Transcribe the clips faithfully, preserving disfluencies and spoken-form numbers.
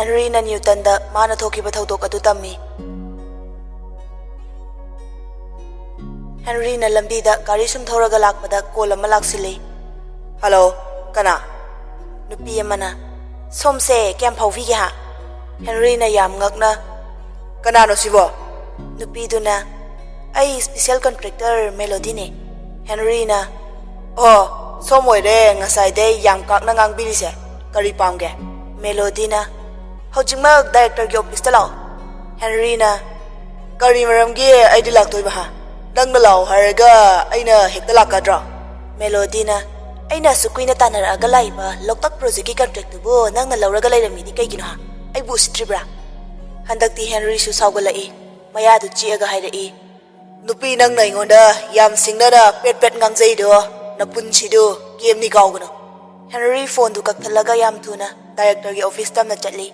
ꯍꯦꯟꯔꯤꯅ ꯅ꯭ꯌꯨꯇꯟꯗ ꯃꯥꯅ ꯊꯣꯛꯈꯤꯕ ꯊꯧꯗꯣꯛ ꯑꯗꯨ ꯇꯝꯃꯤ꯫ ꯍꯦꯟꯔꯤꯅ ꯂꯝꯕꯤꯗ ꯒꯥꯔꯤ ꯁꯨꯝ ꯊꯧꯔꯒ ꯂꯥꯛꯄꯗ ꯀꯣꯜ ꯑꯃ ꯂꯥꯛꯁꯤꯜꯂꯤ꯫ "ꯍꯜꯂꯣ, ꯀꯅꯥ?" ꯅꯨꯄꯤ ꯑꯃꯅ, "ꯁꯣꯝꯁꯦ ꯀꯌꯥꯝ ꯐꯥꯎꯕꯤꯒꯦ ꯍꯥ?" ꯍꯦꯟꯔꯤꯅ ꯌꯥꯝ ꯉꯛꯅ, "ꯀꯅꯥꯅꯣ ꯁꯤꯕꯣ?" ꯅꯨꯄꯤꯗꯨꯅ, "ꯑꯩ ꯁ꯭ꯄꯤꯁꯦꯜ ꯀꯟꯇ꯭ꯔꯦꯛꯇꯔ ꯃꯦꯂꯣꯗꯤꯅꯦ꯫" ꯍꯦꯟꯔꯤꯅ, "ꯑꯣ, ꯁꯣꯝ ꯑꯣꯏꯔꯦ ꯉꯁꯥꯏꯗꯩ ꯌꯥꯝ ꯀꯥꯛꯅ ꯉꯥꯡꯕꯤꯔꯤꯁꯦ꯫ ꯀꯔꯤ ꯄꯥꯝꯒꯦ?" ꯃꯦꯂꯣꯗꯤꯅ, "ꯍꯧꯖꯤꯛꯃꯛ ꯗꯥꯏꯔꯦꯛꯇꯔꯒꯤ ꯑꯣꯐꯤꯁꯇ ꯂꯥꯛꯑꯣ꯫" ꯍꯦꯟꯔꯤꯅ, "ꯀꯔꯤ ꯃꯔꯝꯒꯤ ꯑꯩꯗꯤ ꯂꯥꯛꯇꯣꯏꯕ ꯍꯥ? ꯅꯪꯅ ꯂꯥꯛꯑꯣ ꯍꯥꯏꯔꯒ ꯑꯩꯅ ꯍꯦꯛꯇ ꯂꯥꯛꯀꯗ꯭ꯔꯣ?" ꯃꯦꯂꯣꯗꯤꯅ, "ꯑꯩꯅ ꯑꯁꯨꯛ ꯀꯨꯏꯅ ꯇꯥꯟꯅꯔꯛꯑꯒ ꯂꯥꯛꯏꯕ ꯂꯣꯛꯇꯥꯛ ꯄ꯭ꯔꯣꯖꯦꯛꯀꯤ ꯀꯟꯇ꯭ꯔꯦꯛꯇꯨꯕꯨ ꯅꯪꯅ ꯂꯧꯔꯒ ꯂꯩꯔꯝꯃꯤꯗꯤ ꯀꯩꯒꯤꯅꯣ ꯍꯥ? ꯑꯩꯕꯨ ꯎꯁꯤꯠꯇ꯭ꯔꯤꯕ꯭ꯔꯥ?" ꯍꯟꯗꯛꯇꯤ ꯍꯦꯟꯔꯤꯁꯨ ꯁꯥꯎꯒꯠꯂꯛꯏ꯫ ꯃꯌꯥꯗꯨ ꯆꯤꯛꯑꯒ ꯍꯥꯏꯔꯛꯏ, "ꯅꯨꯄꯤ, ꯅꯪꯅ ꯑꯩꯉꯣꯟꯗ ꯌꯥꯝ ꯁꯤꯡꯅꯅ ꯄꯦꯠ ꯄꯦꯠ ꯉꯥꯡꯖꯩꯗꯣ, ꯅꯄꯨꯟꯁꯤꯗꯨ ꯀꯦꯝꯅꯤ ꯀꯥꯎꯒꯅꯨ꯫" ꯍꯦꯟꯔꯤ ꯐꯣꯟꯗꯨ ꯀꯛꯊꯠꯂꯒ ꯌꯥꯝ ꯊꯨꯅ ꯗꯥꯏꯔꯦꯛꯇꯔꯒꯤ ꯑꯣꯐꯤꯁ ꯇꯝꯅ ꯆꯠꯂꯤ꯫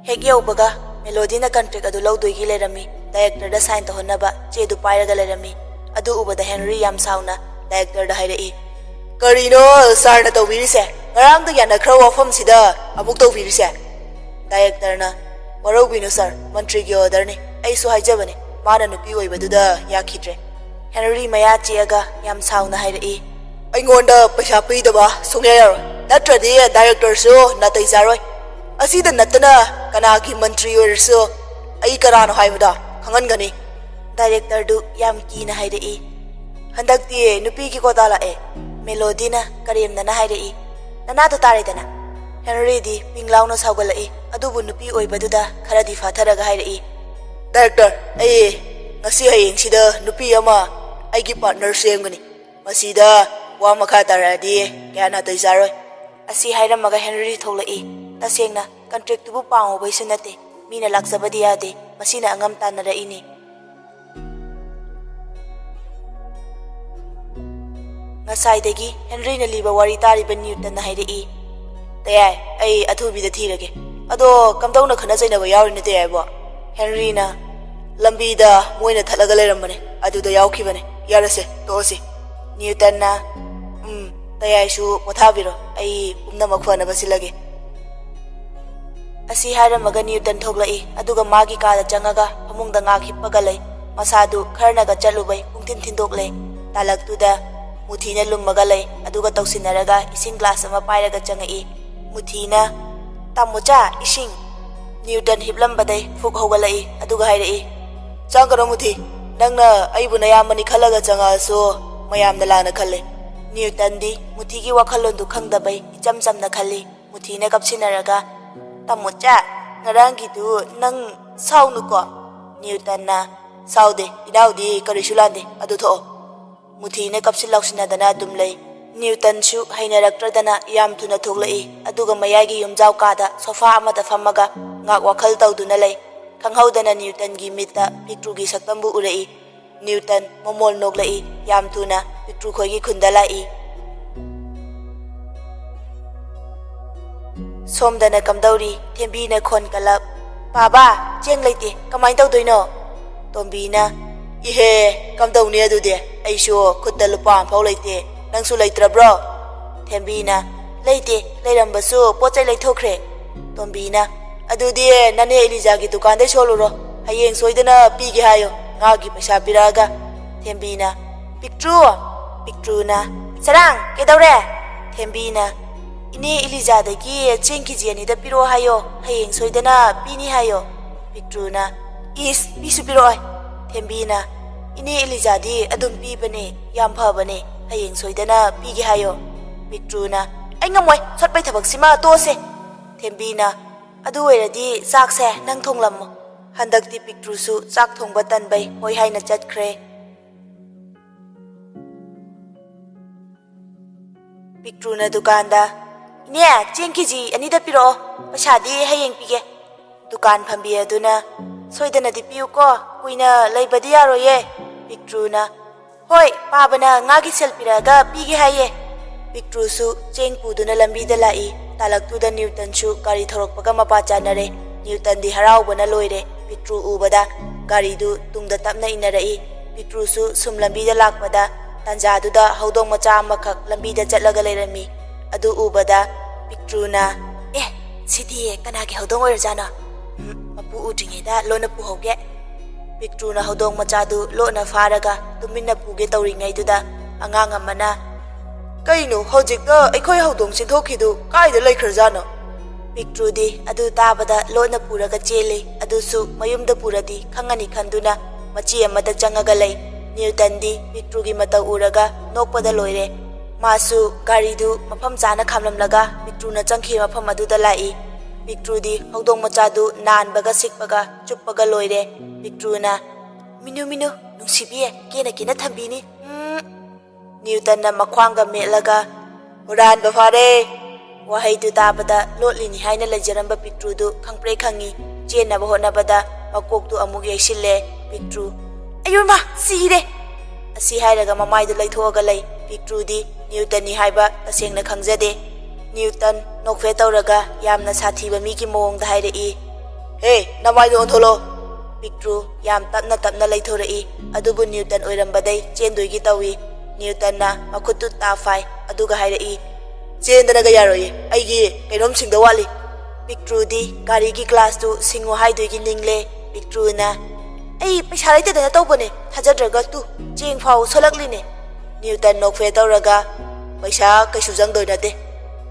ꯍꯦꯛ ꯌꯧꯕꯒ ꯃꯦꯂꯣꯗꯤꯅ ꯀꯟꯇ꯭ꯔꯦꯛ ꯑꯗꯨ ꯂꯧꯗꯣꯏꯒꯤ ꯂꯩꯔꯝꯃꯤ꯫ ꯗꯥꯏꯔꯦꯛꯇꯔꯗ ꯁꯥꯏꯟ ꯇꯧꯍꯟꯅꯕ ꯆꯦꯗꯨ ꯄꯥꯏꯔꯒ ꯂꯩꯔꯝꯃꯤ꯫ ꯑꯗꯨ ꯎꯕꯗ ꯍꯦꯟꯔꯤ ꯌꯥꯝ ꯁꯥꯎꯅ ꯗꯥꯏꯔꯦꯛꯇꯔꯗ ꯍꯥꯏꯔꯛꯏ, "ꯀꯔꯤꯅꯣ ꯁꯥꯔꯅ ꯇꯧꯕꯤꯔꯤꯁꯦ? ꯉꯔꯥꯡꯗ ꯌꯥꯅꯈ꯭ꯔ ꯋꯥꯐꯝꯁꯤꯗ ꯑꯃꯨꯛ ꯇꯧꯕꯤꯔꯤꯁꯦ?" ꯗꯥꯏꯔꯦꯛꯇꯔꯅ, "ꯋꯥꯔꯧꯕꯤꯅꯨ ꯁꯥꯔ, ꯃꯟꯇ꯭ꯔꯤꯒꯤ ꯑꯣꯔꯗꯔꯅꯤ꯫ ꯑꯩꯁꯨ ꯍꯥꯏꯖꯕꯅꯤ, ꯃꯥꯅ ꯅꯨꯄꯤ ꯑꯣꯏꯕꯗꯨꯗ ꯌꯥꯈꯤꯗ꯭ꯔꯦ꯫" ꯍꯦꯟꯔꯤ ꯃꯌꯥ ꯆꯤꯛꯑꯒ ꯌꯥꯝ ꯁꯥꯎꯅ ꯍꯥꯏꯔꯛꯏ, "ꯑꯩꯉꯣꯟꯗ ꯄꯩꯁꯥ ꯄꯤꯗꯕ ꯁꯨꯡꯌꯥ ꯌꯥꯔꯣꯏ, ꯅꯠꯇ꯭ꯔꯗꯤ ꯗꯥꯏꯔꯦꯛꯇꯔꯁꯨ ꯅꯥꯇꯩ ꯆꯥꯔꯣꯏ꯫ ꯑꯁꯤꯗ ꯅꯠꯇꯅ ꯀꯅꯥꯒꯤ ꯃꯟꯇ꯭ꯔꯤ ꯑꯣꯏꯔꯁꯨ ꯑꯩ ꯀꯅꯥꯅꯣ ꯍꯥꯏꯕꯗꯣ ꯈꯪꯍꯟꯒꯅꯤ꯫" ꯗꯥꯏꯔꯦꯛꯇꯔꯗꯨ ꯌꯥꯝ ꯀꯤꯅ ꯍꯥꯏꯔꯛꯏ, "ꯍꯟꯗꯛꯇꯤ ꯅꯨꯄꯤꯒꯤ ꯀꯣꯇꯥ ꯂꯥꯛꯑꯦ꯫" ꯃꯦꯂꯣꯗꯤꯅ ꯀꯔꯦꯝꯅꯅ ꯍꯥꯏꯔꯛꯏ, "ꯅꯅꯥꯗꯣ ꯇꯥꯔꯦꯗꯅ!" ꯍꯦꯟꯔꯤꯗꯤ ꯄꯤꯡ ꯂꯥꯎꯅ ꯁꯥꯎꯒꯠꯂꯛꯏ, ꯑꯗꯨꯕꯨ ꯅꯨꯄꯤ ꯑꯣꯏꯕꯗꯨꯗ ꯈꯔꯗꯤ ꯐꯥꯊꯔꯒ ꯍꯥꯏꯔꯛꯏ, "ꯗꯥꯏꯔꯦꯛꯇꯔ, ꯑꯩ ꯉꯁꯤ ꯍꯌꯦꯡꯁꯤꯗ ꯅꯨꯄꯤ ꯑꯃ ꯑꯩꯒꯤ ꯄꯥꯔꯠꯅꯔ ꯁꯦꯝꯒꯅꯤ꯫ ꯃꯁꯤꯗ ꯋꯥ ꯃꯈꯥ ꯇꯥꯔꯛꯑꯗꯤ ꯀꯌꯥ ꯅꯥꯇꯩ ꯆꯥꯔꯣꯏ꯫" ꯑꯁꯤ ꯍꯥꯏꯔꯝꯃꯒ ꯍꯦꯟꯔꯤ ꯊꯣꯛꯂꯛꯏ꯫ ꯇꯁꯦꯡꯅ, ꯀꯟꯇ꯭ꯔꯦꯛꯇꯨꯕꯨ ꯄꯥꯝꯃꯨꯕꯩꯁꯨ ꯅꯠꯇꯦ, ꯃꯤꯅ ꯂꯥꯛꯆꯕꯗꯤ ꯌꯥꯗꯦ, ꯃꯁꯤꯅ ꯑꯉꯝ ꯇꯥꯟꯅꯔꯛꯏꯅꯤ꯫ ꯉꯁꯥꯏꯗꯒꯤ ꯍꯦꯟꯔꯤꯅ ꯂꯤꯕ ꯋꯥꯔꯤ ꯇꯥꯔꯤꯕ ꯅ꯭ꯌꯨꯇꯟꯅ ꯍꯥꯏꯔꯛꯏ, "ꯇꯌꯥꯏ, ꯑꯩ ꯑꯊꯨꯕꯤꯗ ꯊꯤꯔꯒꯦ꯫ ꯑꯗꯣ ꯀꯝꯗꯧꯅ ꯈꯠꯅ ꯆꯩꯅꯕ ꯌꯥꯎꯔꯤꯅꯣ ꯇꯌꯥꯏꯕꯣ?" ꯍꯦꯟꯔꯤꯅ, "ꯂꯝꯕꯤꯗ ꯃꯣꯏꯅ ꯊꯠꯂꯒ ꯂꯩꯔꯝꯕꯅꯦ, ꯑꯗꯨꯗ ꯌꯥꯎꯈꯤꯕꯅꯦ꯫ ꯌꯥꯔꯦꯁꯦ, ꯇꯣꯛꯑꯁꯤ꯫" ꯅ꯭ꯌꯨꯇꯟꯅ, "ꯎꯝ, ꯇꯌꯥꯏꯁꯨ ꯄꯣꯊꯥꯕꯤꯔꯣ, ꯑꯩ ꯄꯨꯝꯅꯃꯛ ꯐꯅꯕ ꯁꯤꯜꯂꯒꯦ꯫" ꯑꯁꯤ ꯍꯥꯏꯔꯝꯃꯒ ꯅ꯭ꯌꯨꯇꯟ ꯊꯣꯛꯂꯛꯏ, ꯑꯗꯨꯒ ꯃꯥꯒꯤ ꯀꯥꯗ ꯆꯪꯉꯒ ꯐꯃꯨꯡꯗ ꯉꯥꯏꯍꯥꯛ ꯍꯤꯞꯄꯒ ꯂꯩ꯫ ꯃꯁꯥꯗꯨ ꯈꯔꯅꯒ ꯆꯠꯂꯨꯕꯩ ꯄꯨꯡꯊꯤꯟ ꯊꯤꯟꯗꯣꯛꯂꯦ꯫ ꯇꯥꯂꯛꯇꯨꯗ ꯃꯨꯊꯤꯅ ꯂꯨꯝꯃꯒ ꯂꯩ, ꯑꯗꯨꯒ ꯇꯧꯁꯤꯟꯅꯔꯒ ꯏꯁꯤꯡ ꯒ꯭ꯂꯥꯁ ꯑꯃ ꯄꯥꯏꯔꯒ ꯆꯪꯉꯛꯏ꯫ ꯃꯨꯊꯤꯅ, "ꯇꯥꯃꯣꯆꯥ, ꯏꯁꯤꯡ!" ꯅ꯭ꯌꯨꯇꯟ ꯍꯤꯞꯂꯝꯕꯗꯩ ꯐꯨꯛ ꯍꯧꯒꯠꯂꯛꯏ, ꯑꯗꯨꯒ ꯍꯥꯏꯔꯛꯏ, "ꯆꯪꯒꯅꯣ ꯃꯨꯊꯤ, ꯅꯪꯅ ꯑꯩꯕꯨ ꯅꯌꯥꯝꯕꯅꯤ ꯈꯜꯂꯒ ꯆꯪꯉꯛꯑꯁꯨ ꯃꯌꯥꯝꯅ ꯂꯥꯟꯅ ꯈꯜꯂꯦ꯫" ꯅ꯭ꯌꯨꯇꯟꯗꯤ ꯃꯨꯊꯤꯒꯤ ꯋꯥꯈꯜꯂꯣꯟꯗꯨ ꯈꯪꯗꯕꯩ ꯏꯆꯝ ꯆꯝꯅ ꯈꯜꯂꯤ꯫ ꯃꯨꯊꯤꯅ ꯀꯞꯁꯤꯟꯅꯔꯒ, "ꯇꯥꯃꯣꯆꯥ, ꯉꯔꯥꯡꯒꯤꯗꯨ ꯅꯪ ꯁꯥꯎꯅꯨꯀꯣ꯫" ꯅ꯭ꯌꯨꯇꯟꯅ, "ꯁꯥꯎꯗꯦ, ꯏꯅꯥꯎꯗꯤ ꯀꯔꯤꯁꯨ ꯂꯥꯟꯗꯦ, ꯑꯗꯨ ꯊꯣꯛꯑꯣ꯫" ꯃꯨꯊꯤꯅ ꯀꯞꯁꯤꯟ ꯂꯥꯎꯁꯤꯟꯅꯗꯅ ꯑꯗꯨꯝ ꯂꯩ꯫ ꯅ꯭ꯌꯨꯇꯟꯁꯨ ꯍꯩꯅꯔꯛꯇ꯭ꯔꯗꯅ ꯌꯥꯝ ꯊꯨꯅ ꯊꯣꯛꯂꯛꯏ, ꯑꯗꯨꯒ ꯃꯌꯥꯏꯒꯤ ꯌꯨꯝꯖꯥꯎ ꯀꯥꯗ ꯁꯣꯐꯥ ꯑꯃꯗ ꯐꯝꯃꯒ ꯉꯥꯛ ꯋꯥꯈꯜ ꯇꯧꯗꯨꯅ ꯂꯩ꯫ ꯈꯪꯍꯧꯗꯅ ꯅ꯭ꯌꯨꯇꯟꯒꯤ ꯃꯤꯠꯇ ꯄꯤꯛꯇ꯭ꯔꯨꯒꯤ ꯁꯛꯇꯝꯕꯨ ꯎꯔꯛꯏ꯫ ꯅ꯭ꯌꯨꯇꯟ ꯃꯃꯣꯜ ꯅꯣꯛꯂꯛꯏ꯫ ꯌꯥꯝ ꯊꯨꯅ ꯄꯤꯛꯇ꯭ꯔꯨ ꯈꯣꯏꯒꯤ ꯈꯨꯟꯗ ꯂꯥꯛꯏ꯫ ꯁꯣꯝꯗꯅ ꯀꯝꯗꯧꯔꯤ? ꯊꯦꯝꯕꯤꯅ ꯈꯣꯟ ꯀꯜꯂꯞ, "ꯄꯥꯕꯥ, ꯆꯦꯡ ꯂꯩꯇꯦ, ꯀꯃꯥꯏ ꯇꯧꯗꯣꯏꯅꯣ?" ꯇꯣꯝꯕꯤꯅ, "ꯏꯍꯦ, ꯀꯝꯗꯧꯅꯤ ꯑꯗꯨꯗꯤ? ꯑꯩꯁꯨ ꯈꯨꯠꯇ ꯂꯨꯄꯥ ꯑꯃꯐꯥꯎ ꯂꯩꯇꯦ꯫ ꯅꯪꯁꯨ ꯂꯩꯇ꯭ꯔꯕ꯭ꯔꯣ?" ꯊꯦꯝꯕꯤꯅ, "ꯂꯩꯇꯦ, ꯂꯩꯔꯝꯕꯁꯨ ꯄꯣꯠ ꯆꯩ ꯂꯩꯊꯣꯛꯈ꯭ꯔꯦ꯫" ꯇꯣꯝꯕꯤꯅ, "ꯑꯗꯨꯗꯤ ꯅꯅꯦ ꯏꯂꯤꯖꯥꯒꯤ ꯗꯨꯀꯥꯟꯗꯩ ꯁꯣꯜꯂꯨꯔꯣ꯫ ꯍꯌꯦꯡ ꯁꯣꯏꯗꯅ ꯄꯤꯒꯦ ꯍꯥꯏꯌꯣ꯫ ꯉꯥꯒꯤ ꯄꯩꯁꯥ ꯄꯤꯔꯛꯑꯒ꯫" ꯊꯦꯝꯕꯤꯅ, "ꯄꯤꯛꯇ꯭ꯔꯨ!" ꯄꯤꯛꯇ꯭ꯔꯨꯅ, "ꯁꯔꯥꯡ, ꯀꯩꯗꯧꯔꯦ?" ꯊꯦꯝꯕꯤꯅ, "ꯏꯅꯦ ꯏꯂꯤꯖꯥꯗꯒꯤ ꯆꯦꯡ ꯀꯦꯖꯤ ꯑꯅꯤꯗ ꯄꯤꯔꯛꯑꯣ ꯍꯥꯏꯌꯣ, ꯍꯌꯦꯡ ꯁꯣꯏꯗꯅ ꯄꯤꯅꯤ ꯍꯥꯏꯌꯣ꯫" ꯄꯤꯛꯇ꯭ꯔꯨꯅ, "ꯏꯁ, ꯄꯤꯁꯨ ꯄꯤꯔꯛꯑꯣꯏ꯫" ꯊꯦꯝꯕꯤꯅ, "ꯏꯅꯦ ꯏꯂꯤꯖꯥꯗꯤ ꯑꯗꯨꯝ ꯄꯤꯕꯅꯦ, ꯌꯥꯝ ꯐꯕꯅꯦ, ꯍꯌꯦꯡ ꯁꯣꯏꯗꯅ ꯄꯤꯒꯦ ꯍꯥꯏꯌꯣ꯫" ꯄꯤꯛꯇ꯭ꯔꯨꯅ, "ꯑꯩ ꯉꯝꯃꯣꯏ, ꯁꯣꯠꯄꯩ ꯊꯕꯛꯁꯤꯃ ꯇꯣꯛꯑꯁꯦ꯫" ꯊꯦꯝꯕꯤꯅ, "ꯑꯗꯨ ꯑꯣꯏꯔꯗꯤ ꯆꯥꯛꯁꯦ ꯅꯪ ꯊꯣꯡꯂꯝꯃꯣ꯫" ꯍꯟꯗꯛꯇꯤ ꯄꯤꯛꯇ꯭ꯔꯨꯁꯨ ꯆꯥꯛ ꯊꯣꯡꯕ ꯇꯟꯕꯩ ꯍꯣꯏ ꯍꯥꯏꯅ ꯆꯠꯈ꯭ꯔꯦ꯫ ꯄꯤꯛꯇ꯭ꯔꯨꯅ ꯗꯨꯀꯥꯟꯗ, "ꯏꯅꯦ, ꯆꯦꯡ ꯀꯦꯖꯤ ꯑꯅꯤꯗ ꯄꯤꯔꯛꯑꯣ, ꯄꯩꯁꯥꯗꯤ ꯍꯌꯦꯡ ꯄꯤꯒꯦ꯫" ꯗꯨꯀꯥꯟ ꯐꯝꯕꯤ ꯑꯗꯨꯅ, "ꯁꯣꯏꯗꯅꯗꯤ ꯄꯤꯌꯨꯀꯣ, ꯀꯨꯏꯅ ꯂꯩꯕꯗꯤ ꯌꯥꯔꯣꯏꯌꯦ꯫" ꯄꯤꯛꯇ꯭ꯔꯨꯅ, "ꯍꯣꯏ, ꯄꯥꯕꯅ ꯉꯥꯒꯤ ꯁꯦꯜ ꯄꯤꯔꯛꯑꯒ ꯄꯤꯒꯦ ꯍꯥꯏꯌꯦ꯫" ꯄꯤꯛꯇ꯭ꯔꯨꯁꯨ ꯆꯦꯡ ꯄꯨꯗꯨꯅ ꯂꯝꯕꯤꯗ ꯂꯥꯛꯏ꯫ ꯇꯥꯂꯛꯇꯨꯗ ꯅ꯭ꯌꯨꯇꯟꯁꯨ ꯒꯥꯔꯤ ꯊꯧꯔꯛꯄꯒ ꯃꯄꯥ ꯆꯥꯅꯔꯦ꯫ ꯅ꯭ꯌꯨꯇꯟꯗꯤ ꯍꯔꯥꯎꯕꯅ ꯂꯣꯏꯔꯦ꯫ ꯄꯤꯛꯇ꯭ꯔꯨ ꯎꯕꯗ ꯒꯥꯔꯤꯗꯨ ꯇꯨꯡꯗ ꯇꯞꯅ ꯏꯟꯅꯔꯛꯏ꯫ ꯄꯤꯛꯇ꯭ꯔꯨꯁꯨ ꯁꯨꯝ ꯂꯝꯕꯤꯗ ꯂꯥꯛꯄꯗ ꯇꯥꯟꯖꯥꯗꯨꯗ ꯍꯧꯗꯣꯡ ꯃꯆꯥ ꯑꯃꯈꯛ ꯂꯝꯕꯤꯗ ꯆꯠꯂꯒ ꯂꯩꯔꯝꯃꯤ꯫ ꯑꯗꯨ ꯎꯕꯗ ꯄꯤꯛꯇ꯭ꯔꯨꯅ, "ꯑꯦ, "ꯁꯤꯗꯤ ꯀꯅꯥꯒꯤ ꯍꯧꯗꯣꯡ ꯑꯣꯏꯔꯖꯥꯠꯅꯣ? ꯎꯝ, ꯃꯄꯨ ꯎꯗ꯭ꯔꯤꯉꯩꯗ ꯂꯣꯟꯅ ꯄꯨꯍꯧꯒꯦ꯫" ꯄꯤꯛꯇ꯭ꯔꯨꯅ ꯍꯧꯗꯣꯡ ꯃꯆꯥꯗꯨ ꯂꯣꯟꯅ ꯐꯥꯔꯒ ꯇꯨꯃꯤꯟꯅ ꯄꯨꯒꯦ ꯇꯧꯔꯤꯉꯩꯗꯨꯗ, ꯑꯉꯥꯡ ꯑꯃꯅ, "ꯀꯩꯅꯣ, ꯍꯧꯖꯤꯛꯇ ꯑꯩꯈꯣꯏ ꯍꯧꯗꯣꯡ ꯆꯦꯟꯊꯣꯛꯈꯤꯗꯨ ꯀꯥꯏꯗ ꯂꯩꯈ꯭ꯔꯖꯥꯠꯅꯣ?" ꯄꯤꯛꯇ꯭ꯔꯨꯗꯤ ꯑꯗꯨ ꯇꯥꯕꯗ ꯂꯣꯟꯅ ꯄꯨꯔꯒ ꯆꯦꯜꯂꯤ꯫ ꯑꯗꯨꯁꯨ ꯃꯌꯨꯝꯗ ꯄꯨꯔꯗꯤ ꯈꯪꯉꯅꯤ ꯈꯟꯗꯨꯅ ꯃꯆꯤ ꯑꯃꯗ ꯆꯪꯉꯒ ꯂꯩ꯫ ꯅ꯭ꯌꯨꯇꯟꯗꯤ ꯄꯤꯛꯇ꯭ꯔꯨꯒꯤ ꯃꯇꯧ ꯎꯔꯒ ꯅꯣꯛꯄꯗ ꯂꯣꯏꯔꯦ꯫ ꯃꯥꯁꯨ ꯒꯥꯔꯤꯗꯨ ꯃꯐꯝ ꯆꯥꯅ ꯈꯥꯝꯂꯝꯂꯒ ꯄꯤꯛꯇ꯭ꯔꯨꯅ ꯆꯪꯈꯤꯕ ꯃꯐꯝ ꯑꯗꯨꯗ ꯂꯥꯛꯏ꯫ ꯄꯤꯛꯇ꯭ꯔꯨꯗꯤ ꯍꯧꯗꯣꯡ ꯃꯆꯥꯗꯨ ꯅꯥꯟꯕꯒ ꯁꯤꯛꯄꯒ ꯆꯨꯞꯄꯒ ꯂꯣꯏꯔꯦ꯫ ꯄꯤꯛꯇ꯭ꯔꯨꯅ, "ꯃꯤꯅꯨ, ꯃꯤꯅꯨ, ꯅꯨꯡꯁꯤꯕꯤꯌꯦ, ꯀꯦꯅ ꯀꯦꯅ ꯊꯝꯕꯤꯅꯤ꯫ ꯎꯝ꯫" ꯅ꯭ꯌꯨꯇꯟꯅ ꯃꯈ꯭ꯋꯥꯡꯒ ꯃꯦꯠꯂꯒ, "ꯍꯨꯔꯥꯟꯕ ꯐꯥꯔꯦ!" ꯋꯥꯍꯩꯗꯨ ꯇꯥꯕꯗ ꯂꯣꯠꯂꯤꯅꯤ ꯍꯥꯏꯅ ꯂꯩꯖꯔꯝꯕ ꯄꯤꯛꯇ꯭ꯔꯨꯗꯨ ꯈꯪꯄ꯭ꯔꯦꯛ ꯈꯪꯉꯤ꯫ ꯆꯦꯟꯅꯕ ꯍꯣꯠꯅꯕꯗ ꯃꯀꯣꯛꯇꯨ ꯑꯃꯨꯛ ꯌꯩꯁꯤꯜꯂꯦ꯫ ꯄꯤꯛꯇ꯭ꯔꯨ, "ꯑꯌꯣꯏꯃ, ꯁꯤꯔꯦ!" ꯑꯁꯤ ꯍꯥꯏꯔꯒ ꯃꯃꯥꯏꯗꯨ ꯂꯩꯊꯣꯛꯑꯒ ꯂꯩ꯫ ꯄꯤꯛꯇ꯭ꯔꯨꯗꯤ ꯅ꯭ꯌꯨꯇꯟꯅꯤ ꯍꯥꯏꯕ ꯇꯁꯦꯡꯅ ꯈꯪꯖꯗꯦ꯫ ꯅ꯭ꯌꯨꯇꯟ ꯅꯣꯛꯐꯦꯠ ꯇꯧꯔꯒ ꯌꯥꯝꯅ ꯁꯥꯊꯤꯕ ꯃꯤꯒꯤ ꯃꯑꯣꯡꯗ ꯍꯥꯏꯔꯛꯏ, "ꯍꯦ, ꯅꯃꯥꯏꯗꯣ ꯑꯣꯟꯊꯣꯛꯂꯣ!" ꯄꯤꯛꯇ꯭ꯔꯨ ꯌꯥꯝ ꯇꯞꯅ ꯇꯞꯅ ꯂꯩꯊꯣꯔꯛꯏ, ꯑꯗꯨꯕꯨ ꯅ꯭ꯌꯨꯇꯟ ꯑꯣꯏꯔꯝꯕꯗꯩ ꯆꯦꯟꯗꯣꯏꯒꯤ ꯇꯧꯏ꯫ ꯅ꯭ꯌꯨꯇꯟꯅ ꯃꯈꯨꯠꯇꯨ ꯇꯥ ꯐꯥꯏ, ꯑꯗꯨꯒ ꯍꯥꯏꯔꯛꯏ, "ꯆꯦꯟꯗꯅꯒ ꯌꯥꯔꯣꯏꯌꯦ, ꯑꯩꯒꯤ ꯀꯩꯅꯣꯝ ꯁꯤꯡꯗꯧ ꯋꯥꯠꯂꯤ꯫" ꯄꯤꯛꯇ꯭ꯔꯨꯗꯤ ꯒꯥꯔꯤꯒꯤ ꯒ꯭ꯂꯥꯁꯇꯨ ꯁꯤꯡꯉꯨ ꯍꯥꯏꯗꯣꯏꯒꯤ ꯅꯤꯡꯂꯦ꯫ ꯄꯤꯛꯇ꯭ꯔꯨꯅ, "ꯑꯩ ꯄꯩꯁꯥ ꯂꯩꯇꯗꯅ ꯇꯧꯕꯅꯦ, ꯊꯥꯖꯗ꯭ꯔꯒ ꯇꯨ, ꯆꯦꯡ ꯐꯥꯎ ꯁꯣꯜꯂꯛꯂꯤꯅꯦ꯫" ꯅ꯭ꯌꯨꯇꯟ ꯅꯣꯛꯐꯦꯠ ꯇꯧꯔꯒ, "ꯄꯩꯁꯥ ꯀꯩꯁꯨ ꯆꯪꯗꯣꯏ ꯅꯠꯇꯦ꯫"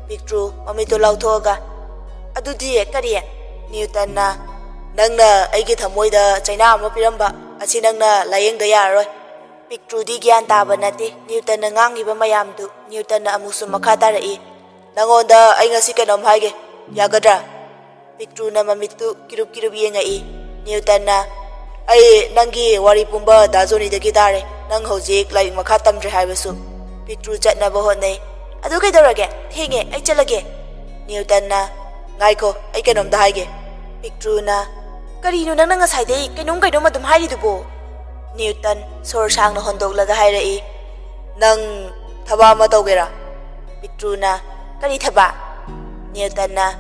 ꯄꯤꯛꯇ꯭ꯔꯨ ꯃꯃꯤꯠꯇꯨ ꯂꯥꯎꯊꯣꯛꯑꯒ, "ꯑꯗꯨꯗꯤ ꯀꯔꯤ?" ꯅ꯭ꯌꯨꯇꯟꯅ, "ꯅꯪꯅ ꯑꯩꯒꯤ ꯊꯃꯣꯏꯗ ꯆꯩꯅꯥ ꯑꯃ ꯄꯤꯔꯝꯕ ꯑꯁꯤ ꯅꯪꯅ ꯂꯥꯌꯦꯡꯗ ꯌꯥꯔꯔꯣꯏ꯫" ꯄꯤꯛꯇ꯭ꯔꯨꯗꯤ ꯒ꯭ꯌꯥꯟ ꯇꯥꯕ ꯅꯠꯇꯦ꯫ ꯅ꯭ꯌꯨꯇꯟꯅ ꯉꯥꯡꯉꯤꯕ ꯃꯌꯥꯝꯗꯨ ꯅ꯭ꯌꯨꯇꯟꯅ ꯑꯃꯨꯛꯁꯨ ꯃꯈꯥ ꯇꯥꯔꯛꯏ, "ꯅꯪꯉꯣꯟꯗ ꯑꯩ ꯉꯁꯤ ꯀꯩꯅꯣꯝ ꯍꯥꯏꯒꯦ, ꯌꯥꯒꯗ꯭ꯔꯥ?" ꯄꯤꯛꯇ꯭ꯔꯨꯅ ꯃꯃꯤꯠꯇꯨ ꯀꯤꯔꯨꯞ ꯀꯤꯔꯨꯞ ꯌꯦꯡꯉꯛꯏ꯫ ꯅ꯭ꯌꯨꯇꯟꯅ, "ꯑꯩ ꯅꯪꯒꯤ ꯋꯥꯔꯤ ꯄꯨꯝꯕ ꯗꯥ ꯖꯣꯅꯤꯗꯒꯤ ꯇꯥꯔꯦ꯫ ꯅꯪ ꯍꯧꯖꯤꯛ ꯂꯥꯏꯔꯤꯛ ꯃꯈꯥ ꯇꯝꯗ꯭ꯔꯦ ꯍꯥꯏꯕꯁꯨ꯫" ꯄꯤꯛꯇ꯭ꯔꯨ ꯆꯠꯅꯕ ꯍꯣꯠꯅꯩ꯫ "ꯑꯗꯨ ꯀꯩꯗꯧꯔꯒꯦ? ꯊꯦꯡꯉꯦ, ꯑꯩ ꯆꯠꯂꯒꯦ꯫" ꯅ꯭ꯌꯨꯇꯟꯅ, "ꯉꯥꯏꯈꯣ, ꯑꯩ ꯀꯩꯅꯣꯝꯇ ꯍꯥꯏꯒꯦ꯫" ꯄꯤꯛꯇ꯭ꯔꯨꯅ, "ꯀꯔꯤꯅꯣ ꯅꯪꯅ ꯉꯁꯥꯏꯗꯩ ꯀꯩꯅꯣꯝ ꯀꯩꯅꯣꯝ ꯑꯗꯨꯝ ꯍꯥꯏꯔꯤꯗꯨꯕꯣ?" ꯅ꯭ꯌꯨꯇꯟ ꯁꯣꯔ ꯁꯥꯡꯅ ꯍꯣꯟꯗꯣꯛꯂꯒ ꯍꯥꯏꯔꯛꯏ, "ꯅꯪ ꯊꯕꯛ ꯑꯃ ꯇꯧꯒꯦꯔꯥ?" ꯄꯤꯛꯇ꯭ꯔꯨꯅ, "ꯀꯔꯤ ꯊꯕꯛ?" ꯅ꯭ꯌꯨꯇꯟꯅ,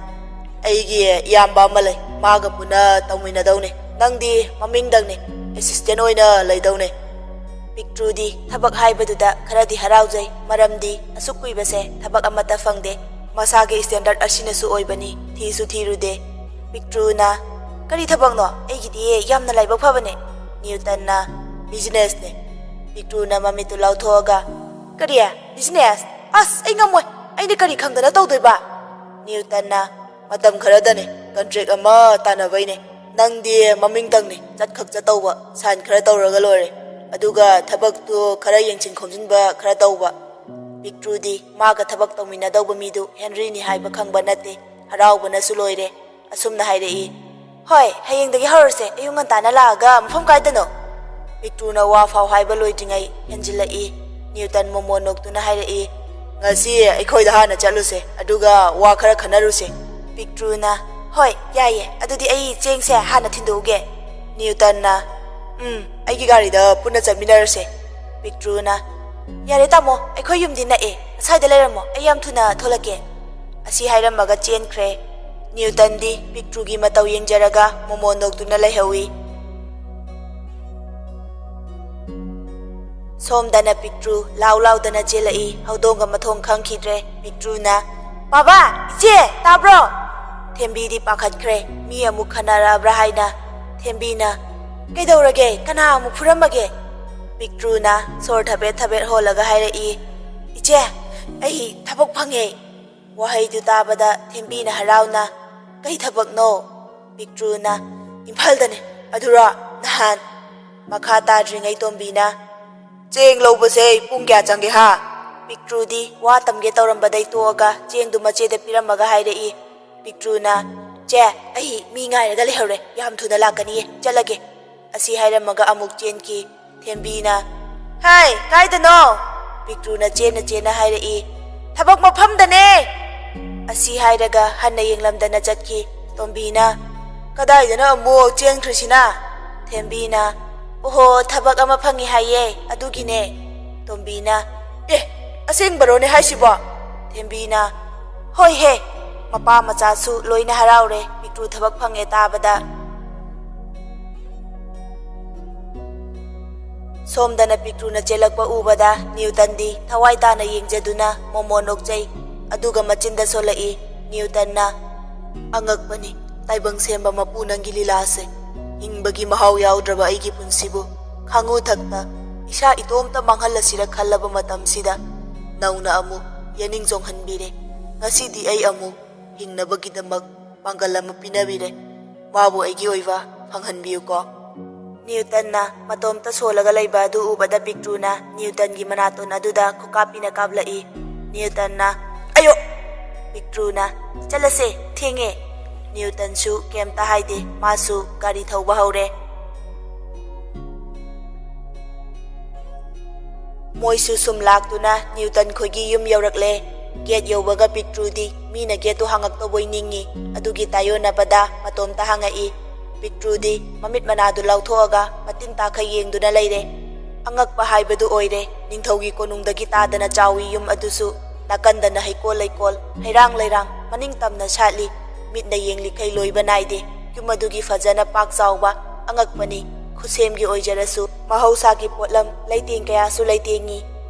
"ꯑꯩꯒꯤ ꯏꯌꯥꯝꯕ ꯑꯃ ꯂꯩ, ꯃꯥꯒ ꯄꯨꯟꯅ ꯇꯧꯃꯤꯟꯅꯗꯧꯅꯤ꯫ ꯅꯪꯗꯤ ꯃꯃꯤꯡꯗꯪꯅꯤ, ꯑꯦꯁꯤꯁꯇꯦꯟ ꯑꯣꯏꯅ ꯂꯩꯗꯧꯅꯤ꯫" ꯄꯤꯛꯇ꯭ꯔꯨꯗꯤ ꯊꯕꯛ ꯍꯥꯏꯕꯗꯨꯗ ꯈꯔꯗꯤ ꯍꯔꯥꯎꯖꯩ, ꯃꯔꯝꯗꯤ ꯑꯁꯨꯛ ꯀꯨꯏꯕꯁꯦ ꯊꯕꯛ ꯑꯃꯠꯇ ꯐꯪꯗꯦ꯫ ꯃꯁꯥꯒꯤ ꯁ꯭ꯇꯦꯟꯗꯔꯗ ꯑꯁꯤꯅꯁꯨ ꯑꯣꯏꯕꯅꯤ꯫ ꯊꯤꯁꯨ ꯊꯤꯔꯨꯗꯦ꯫ ꯄꯤꯛꯇ꯭ꯔꯨꯅ, "ꯀꯔꯤ ꯊꯕꯛꯅꯣ? ꯑꯩꯒꯤꯗꯤ ꯌꯥꯝꯅ ꯂꯥꯏꯕꯛ ꯐꯕꯅꯦ꯫" ꯅ꯭ꯌꯨꯇꯟꯅ, "ꯕꯤꯖꯤꯅꯦꯁꯅꯦ꯫" ꯄꯤꯛꯇ꯭ꯔꯨꯅ ꯃꯃꯤꯠꯇꯨ ꯂꯥꯎꯊꯣꯛꯑꯒ, "ꯀꯔꯤ? ꯕꯤꯖꯤꯅꯦꯁ? ꯑꯁ, ꯑꯩ ꯉꯝꯃꯣꯏ꯫ ꯑꯩꯅ ꯀꯔꯤ ꯈꯪꯗꯅ ꯇꯧꯗꯣꯏꯕ?" ꯅ꯭ꯌꯨꯇꯟꯅ, "ꯃꯇꯝ ꯈꯔꯗꯅꯦ, ꯀꯟꯇ꯭ꯔꯦꯛ ꯑꯃ ꯇꯥꯟꯅꯕꯩꯅꯦ꯫ ꯅꯪꯗꯤ ꯃꯃꯤꯡꯇꯪꯅꯦ, ꯆꯠꯈꯛ ꯆꯠꯇꯧꯕ, ꯁꯥꯏꯟ ꯈꯔ ꯇꯧꯔꯒ ꯂꯣꯏꯔꯦ꯫ ꯑꯗꯨꯒ ꯊꯕꯛꯇꯨ ꯈꯔ ꯌꯦꯡꯁꯤꯟ ꯈꯣꯝꯖꯤꯟꯕ ꯈꯔ ꯇꯧꯕ꯫" ꯄꯤꯛꯇ꯭ꯔꯨꯗꯤ ꯃꯥꯒ ꯊꯕꯛ ꯇꯧꯃꯤꯟꯅꯗꯧꯕ ꯃꯤꯗꯨ ꯍꯦꯟꯔꯤꯅꯤ ꯍꯥꯏꯕ ꯈꯪꯕ ꯅꯠꯇꯦ, ꯍꯔꯥꯎꯕꯅꯁꯨ ꯂꯣꯏꯔꯦ꯫ ꯑꯁꯨꯝꯅ ꯍꯥꯏꯔꯛꯏ, "ꯍꯣꯏ, ꯍꯌꯦꯡꯗꯒꯤ ꯍꯧꯔꯁꯦ, ꯑꯌꯨꯛ ꯉꯟꯇꯥꯅ ꯂꯥꯛꯑꯒ ꯃꯐꯝ ꯀꯥꯏꯗꯅꯣ?" ꯄꯤꯛꯇ꯭ꯔꯨꯅ ꯋꯥ ꯐꯥꯎ ꯍꯥꯏꯕ ꯂꯣꯏꯗ꯭ꯔꯤꯉꯩ ꯍꯦꯟꯖꯤꯜꯂꯛꯏ꯫ ꯅ꯭ꯌꯨꯇꯟ ꯃꯣꯃꯣꯟ ꯅꯣꯛꯇꯨꯅ ꯍꯥꯏꯔꯛꯏ, "ꯉꯁꯤ ꯑꯩꯈꯣꯏꯗ ꯍꯥꯟꯅ ꯆꯠꯂꯨꯁꯦ, ꯑꯗꯨꯒ ꯋꯥ ꯈꯔ ꯈꯟꯅꯔꯨꯁꯦ꯫" ꯄꯤꯛꯇ꯭ꯔꯨꯅ, "ꯍꯣꯏ, ꯌꯥꯏꯌꯦ, ꯑꯗꯨꯗꯤ ꯑꯩ ꯆꯦꯡꯁꯦ ꯍꯥꯟꯅ ꯊꯤꯟꯗꯣꯛꯎꯒꯦ꯫" ꯅ꯭ꯌꯨꯇꯟꯅ, "ꯎꯝ, ꯑꯩꯒꯤ ꯒꯥꯔꯤꯗ ꯄꯨꯟꯅ ꯆꯠꯃꯤꯟꯅꯔꯁꯦ꯫" ꯄꯤꯛꯇ꯭ꯔꯨꯅ, "ꯌꯥꯔꯦ ꯇꯥꯃꯣ, ꯑꯩꯈꯣꯏ ꯌꯨꯝꯗꯤ ꯅꯛꯑꯦ, ꯑꯁ꯭ꯋꯥꯏꯗ ꯂꯩꯔꯝꯃꯣ, ꯑꯩ ꯌꯥꯝ ꯊꯨꯅ ꯊꯣꯛꯂꯛꯀꯦ꯫" ꯑꯁꯤ ꯍꯥꯏꯔꯝꯃꯒ ꯆꯦꯟꯈ꯭ꯔꯦ꯫ ꯅ꯭ꯌꯨꯇꯟꯗꯤ ꯄꯤꯛꯇ꯭ꯔꯨꯒꯤ ꯃꯇꯧ ꯌꯦꯡꯖꯔꯒ ꯃꯣꯃꯣꯟ ꯅꯣꯛꯇꯨꯅ ꯂꯩꯍꯧꯏ꯫ ꯁꯣꯝꯗꯅ ꯄꯤꯛꯇ꯭ꯔꯨ ꯂꯥꯎ ꯂꯥꯎꯗꯅ ꯆꯦꯜꯂꯛꯏ꯫ ꯍꯧꯗꯣꯡꯒ ꯃꯊꯣꯡ ꯈꯪꯈꯤꯗ꯭ꯔꯦ꯫ ꯄꯤꯛꯇ꯭ꯔꯨꯅ, "ꯕꯥꯕꯥ, ꯏꯆꯦ, ꯇꯥꯕ꯭ꯔꯣ?" ꯊꯦꯝꯕꯤꯗꯤ ꯄꯥꯈꯠꯈ꯭ꯔꯦ, ꯃꯤ ꯑꯃꯨꯛ ꯈꯟꯅꯔꯛꯑꯕ꯭ꯔꯥ ꯍꯥꯏꯅ꯫ ꯊꯦꯝꯕꯤꯅ, "ꯀꯩꯗꯧꯔꯒꯦ? ꯀꯅꯥ ꯑꯃꯨꯛ ꯐꯨꯔꯝꯃꯒꯦ?" ꯄꯤꯛꯇ꯭ꯔꯨꯅ ꯁꯣꯔ ꯊꯕꯦꯠ ꯊꯕꯦꯠ ꯍꯣꯜꯂꯒ ꯍꯥꯏꯔꯛꯏ, "ꯏꯆꯦ, ꯑꯩ ꯊꯕꯛ ꯐꯪꯉꯦ꯫" ꯋꯥꯍꯩꯗꯨ ꯇꯥꯕꯗ ꯊꯦꯝꯕꯤꯅ ꯍꯔꯥꯎꯅ, "ꯀꯩ ꯊꯕꯛꯅꯣ?" ꯄꯤꯛꯇ꯭ꯔꯨꯅ, "ꯏꯝꯐꯥꯜꯗꯅꯦ꯫" "ꯑꯗꯨꯔꯣ? ꯅꯍꯥꯟ?" ꯃꯈꯥ ꯇꯥꯗ꯭ꯔꯤꯉꯩ ꯇꯣꯝꯕꯤꯅ, "ꯆꯦꯡ ꯂꯧꯕꯁꯦ ꯄꯨꯡ ꯀꯌꯥ ꯆꯪꯒꯦ ꯍꯥ?" ꯄꯤꯛꯇ꯭ꯔꯨꯗꯤ ꯋꯥ ꯇꯝꯒꯦ ꯇꯧꯔꯝꯕꯗꯩ ꯇꯣꯛꯑꯒ ꯆꯦꯡꯗꯨ ꯃꯆꯦꯗ ꯄꯤꯔꯝꯃꯒ ꯍꯥꯏꯔꯛꯏ꯫ ꯄꯤꯛꯇ꯭ꯔꯨꯅ, "ꯆꯦ, ꯑꯩ ꯃꯤ ꯉꯥꯏꯔꯒ ꯂꯩꯍꯧꯔꯦ, ꯌꯥꯝ ꯊꯨꯅ ꯂꯥꯛꯀꯅꯤꯌꯦ, ꯆꯠꯂꯒꯦ꯫" ꯑꯁꯤ ꯍꯥꯏꯔꯝꯃꯒ ꯑꯃꯨꯛ ꯆꯦꯟꯈꯤ꯫ ꯊꯦꯝꯕꯤꯅ, "ꯍꯥꯏ, ꯀꯥꯏꯗꯅꯣ?" ꯄꯤꯛꯇ꯭ꯔꯨꯅ ꯆꯦꯟꯅ ꯆꯦꯟꯅ ꯍꯥꯏꯔꯛꯏ, "ꯊꯕꯛ ꯃꯐꯝꯗꯅꯦ!" ꯑꯁꯤ ꯍꯥꯏꯔꯒ ꯍꯟꯅ ꯌꯦꯡꯂꯝꯗꯅ ꯆꯠꯈꯤ꯫ ꯇꯣꯝꯕꯤꯅ, "ꯀꯗꯥꯏꯗꯅꯣ ꯑꯃꯨꯛ ꯆꯦꯟꯈ꯭ꯔꯤꯁꯤꯅ?" ꯊꯦꯝꯕꯤꯅ, "ꯑꯣꯍꯣ, ꯊꯕꯛ ꯑꯃ ꯐꯪꯉꯤ ꯍꯥꯏꯌꯦ, ꯑꯗꯨꯒꯤꯅꯦ꯫" ꯇꯣꯝꯕꯤꯅ, "ꯑꯦ, ꯑꯁꯦꯡꯕꯔꯣꯅꯦ ꯍꯥꯏꯁꯤꯕꯣ?" ꯊꯦꯝꯕꯤꯅ, "ꯍꯣꯏ ꯍꯦ꯫" ꯃꯄꯥ ꯃꯆꯥꯁꯨ ꯂꯣꯏꯅ ꯍꯔꯥꯎꯔꯦ ꯄꯤꯛꯇ꯭ꯔꯨ ꯊꯕꯛ ꯐꯪꯉꯦ ꯇꯥꯕꯗ꯫ ꯁꯣꯝꯗꯅ ꯄꯤꯛꯇ꯭ꯔꯨꯅ ꯆꯦꯜꯂꯛꯄ ꯎꯕꯗ ꯅ꯭ꯌꯨꯇꯟꯗꯤ ꯊꯋꯥꯏ ꯇꯥꯅ ꯌꯦꯡꯖꯗꯨꯅ ꯃꯣꯃꯣꯟ ꯅꯣꯛꯆꯩ꯫ ꯑꯗꯨꯒ ꯃꯆꯤꯟꯗ ꯁꯣꯜꯂꯛꯏ꯫ ꯅ꯭ꯌꯨꯇꯟꯅ, "ꯑꯉꯛꯄꯅꯤ, ꯇꯥꯏꯕꯪ ꯁꯦꯝꯕ ꯃꯄꯨ ꯅꯪꯒꯤ ꯂꯤꯂꯥꯁꯦ꯫ ꯍꯤꯡꯕꯒꯤ ꯃꯍꯥꯎ ꯌꯥꯎꯗ꯭ꯔꯕ ꯑꯩꯒꯤ ꯄꯨꯟꯁꯤꯕꯨ ꯈꯥꯉꯨ ꯊꯛꯇ ꯏꯁꯥ ꯏꯇꯣꯝꯇ ꯃꯥꯡꯍꯜꯂꯁꯤꯔ ꯈꯜꯂꯕ ꯃꯇꯝꯁꯤꯗ ꯅꯧꯅ ꯑꯃꯨꯛ ꯌꯦꯅꯤꯡ ꯆꯣꯡꯍꯟꯕꯤꯔꯦ꯫ ꯉꯁꯤꯗꯤ ꯑꯩ ꯑꯃꯨꯛ ꯍꯤꯡꯅꯕꯒꯤꯗꯃꯛ ꯄꯥꯡꯒꯜ ꯑꯃ ꯄꯤꯅꯕꯤꯔꯦ꯫ ꯃꯥꯕꯨ ꯑꯩꯒꯤ ꯑꯣꯏꯕ ꯐꯪꯍꯟꯕꯤꯌꯨꯀꯣ꯫" ꯅ꯭ꯌꯨꯇꯟꯅ ꯃꯇꯣꯝꯇ ꯁꯣꯜꯂꯒ ꯂꯩꯕ ꯑꯗꯨ ꯎꯕꯗ ꯄꯤꯛꯇ꯭ꯔꯨꯅ ꯅ꯭ꯌꯨꯇꯟꯒꯤ ꯃꯅꯥꯇꯣꯟ ꯑꯗꯨꯗ ꯈꯨꯀꯥꯞꯄꯤꯅ ꯀꯥꯞꯂꯛꯏ꯫ ꯅ꯭ꯌꯨꯇꯟꯅ, "ꯑꯌꯣ!" ꯄꯤꯛꯇ꯭ꯔꯨꯅ, "ꯆꯠꯂꯁꯦ, ꯊꯦꯡꯉꯦ꯫" ꯅ꯭ꯌꯨꯇꯟꯁꯨ ꯀꯩꯝꯇ ꯍꯥꯏꯗꯦ, ꯃꯥꯁꯨ ꯒꯥꯔꯤ ꯊꯧꯕ ꯍꯧꯔꯦ꯫ ꯃꯣꯏꯁꯨ ꯁꯨꯝ ꯂꯥꯛꯇꯨꯅ ꯅ꯭ꯌꯨꯇꯟ ꯈꯣꯏꯒꯤ ꯌꯨꯝ ꯌꯧꯔꯛꯂꯦ꯫ ꯒꯦꯠ ꯌꯧꯕꯒ ꯄꯤꯛꯇ꯭ꯔꯨꯗꯤ ꯃꯤꯅ ꯒꯦꯠꯇꯨ ꯍꯥꯡꯉꯛꯇꯧꯕꯣꯏ ꯅꯤꯡꯉꯤ꯫ ꯑꯗꯨꯒꯤ ꯇꯥꯏꯌꯣꯟꯅꯕꯗ ꯃꯇꯣꯝꯇ ꯍꯥꯡꯉꯛꯏ꯫ ꯄꯤꯛꯇ꯭ꯔꯨꯗꯤ ꯃꯃꯤꯠ ꯃꯅꯥꯗꯨ ꯂꯥꯎꯊꯣꯛꯑꯒ ꯃꯇꯤꯟ ꯇꯥꯈꯩ ꯌꯦꯡꯗꯨꯅ ꯂꯩꯔꯦ꯫ ꯑꯉꯛꯄ ꯍꯥꯏꯕꯗꯨ ꯑꯣꯏꯔꯦ꯫ ꯅꯤꯡꯊꯧꯒꯤ ꯀꯣꯅꯨꯡꯗꯒꯤ ꯇꯥꯗꯅ ꯆꯥꯎꯏ ꯌꯨꯝ ꯑꯗꯨꯁꯨ꯫ ꯅꯥꯀꯟꯗꯅ ꯍꯩꯀꯣꯜ ꯂꯩꯀꯣꯜ, ꯍꯩꯔꯥꯡ ꯂꯩꯔꯥꯡ, ꯃꯅꯤꯡ ꯇꯝꯅ ꯁꯥꯠꯂꯤ꯫ ꯃꯤꯠꯅ ꯌꯦꯡꯂꯤꯈꯩ ꯂꯣꯏꯕ ꯅꯥꯏꯗꯦ꯫ ꯌꯨꯝ ꯑꯗꯨꯒꯤ ꯐꯖꯅ ꯄꯥꯛ ꯆꯥꯎꯕ꯫ ꯑꯉꯛꯄꯅꯤ꯫ ꯈꯨꯠꯁꯦꯝꯒꯤ ꯑꯣꯏꯖꯔꯁꯨ ꯃꯍꯧꯁꯥꯒꯤ ꯄꯣꯠꯂꯝ ꯂꯩꯇꯦꯡ ꯀꯌꯥꯁꯨ ꯂꯩꯇꯦꯡꯉꯤ꯫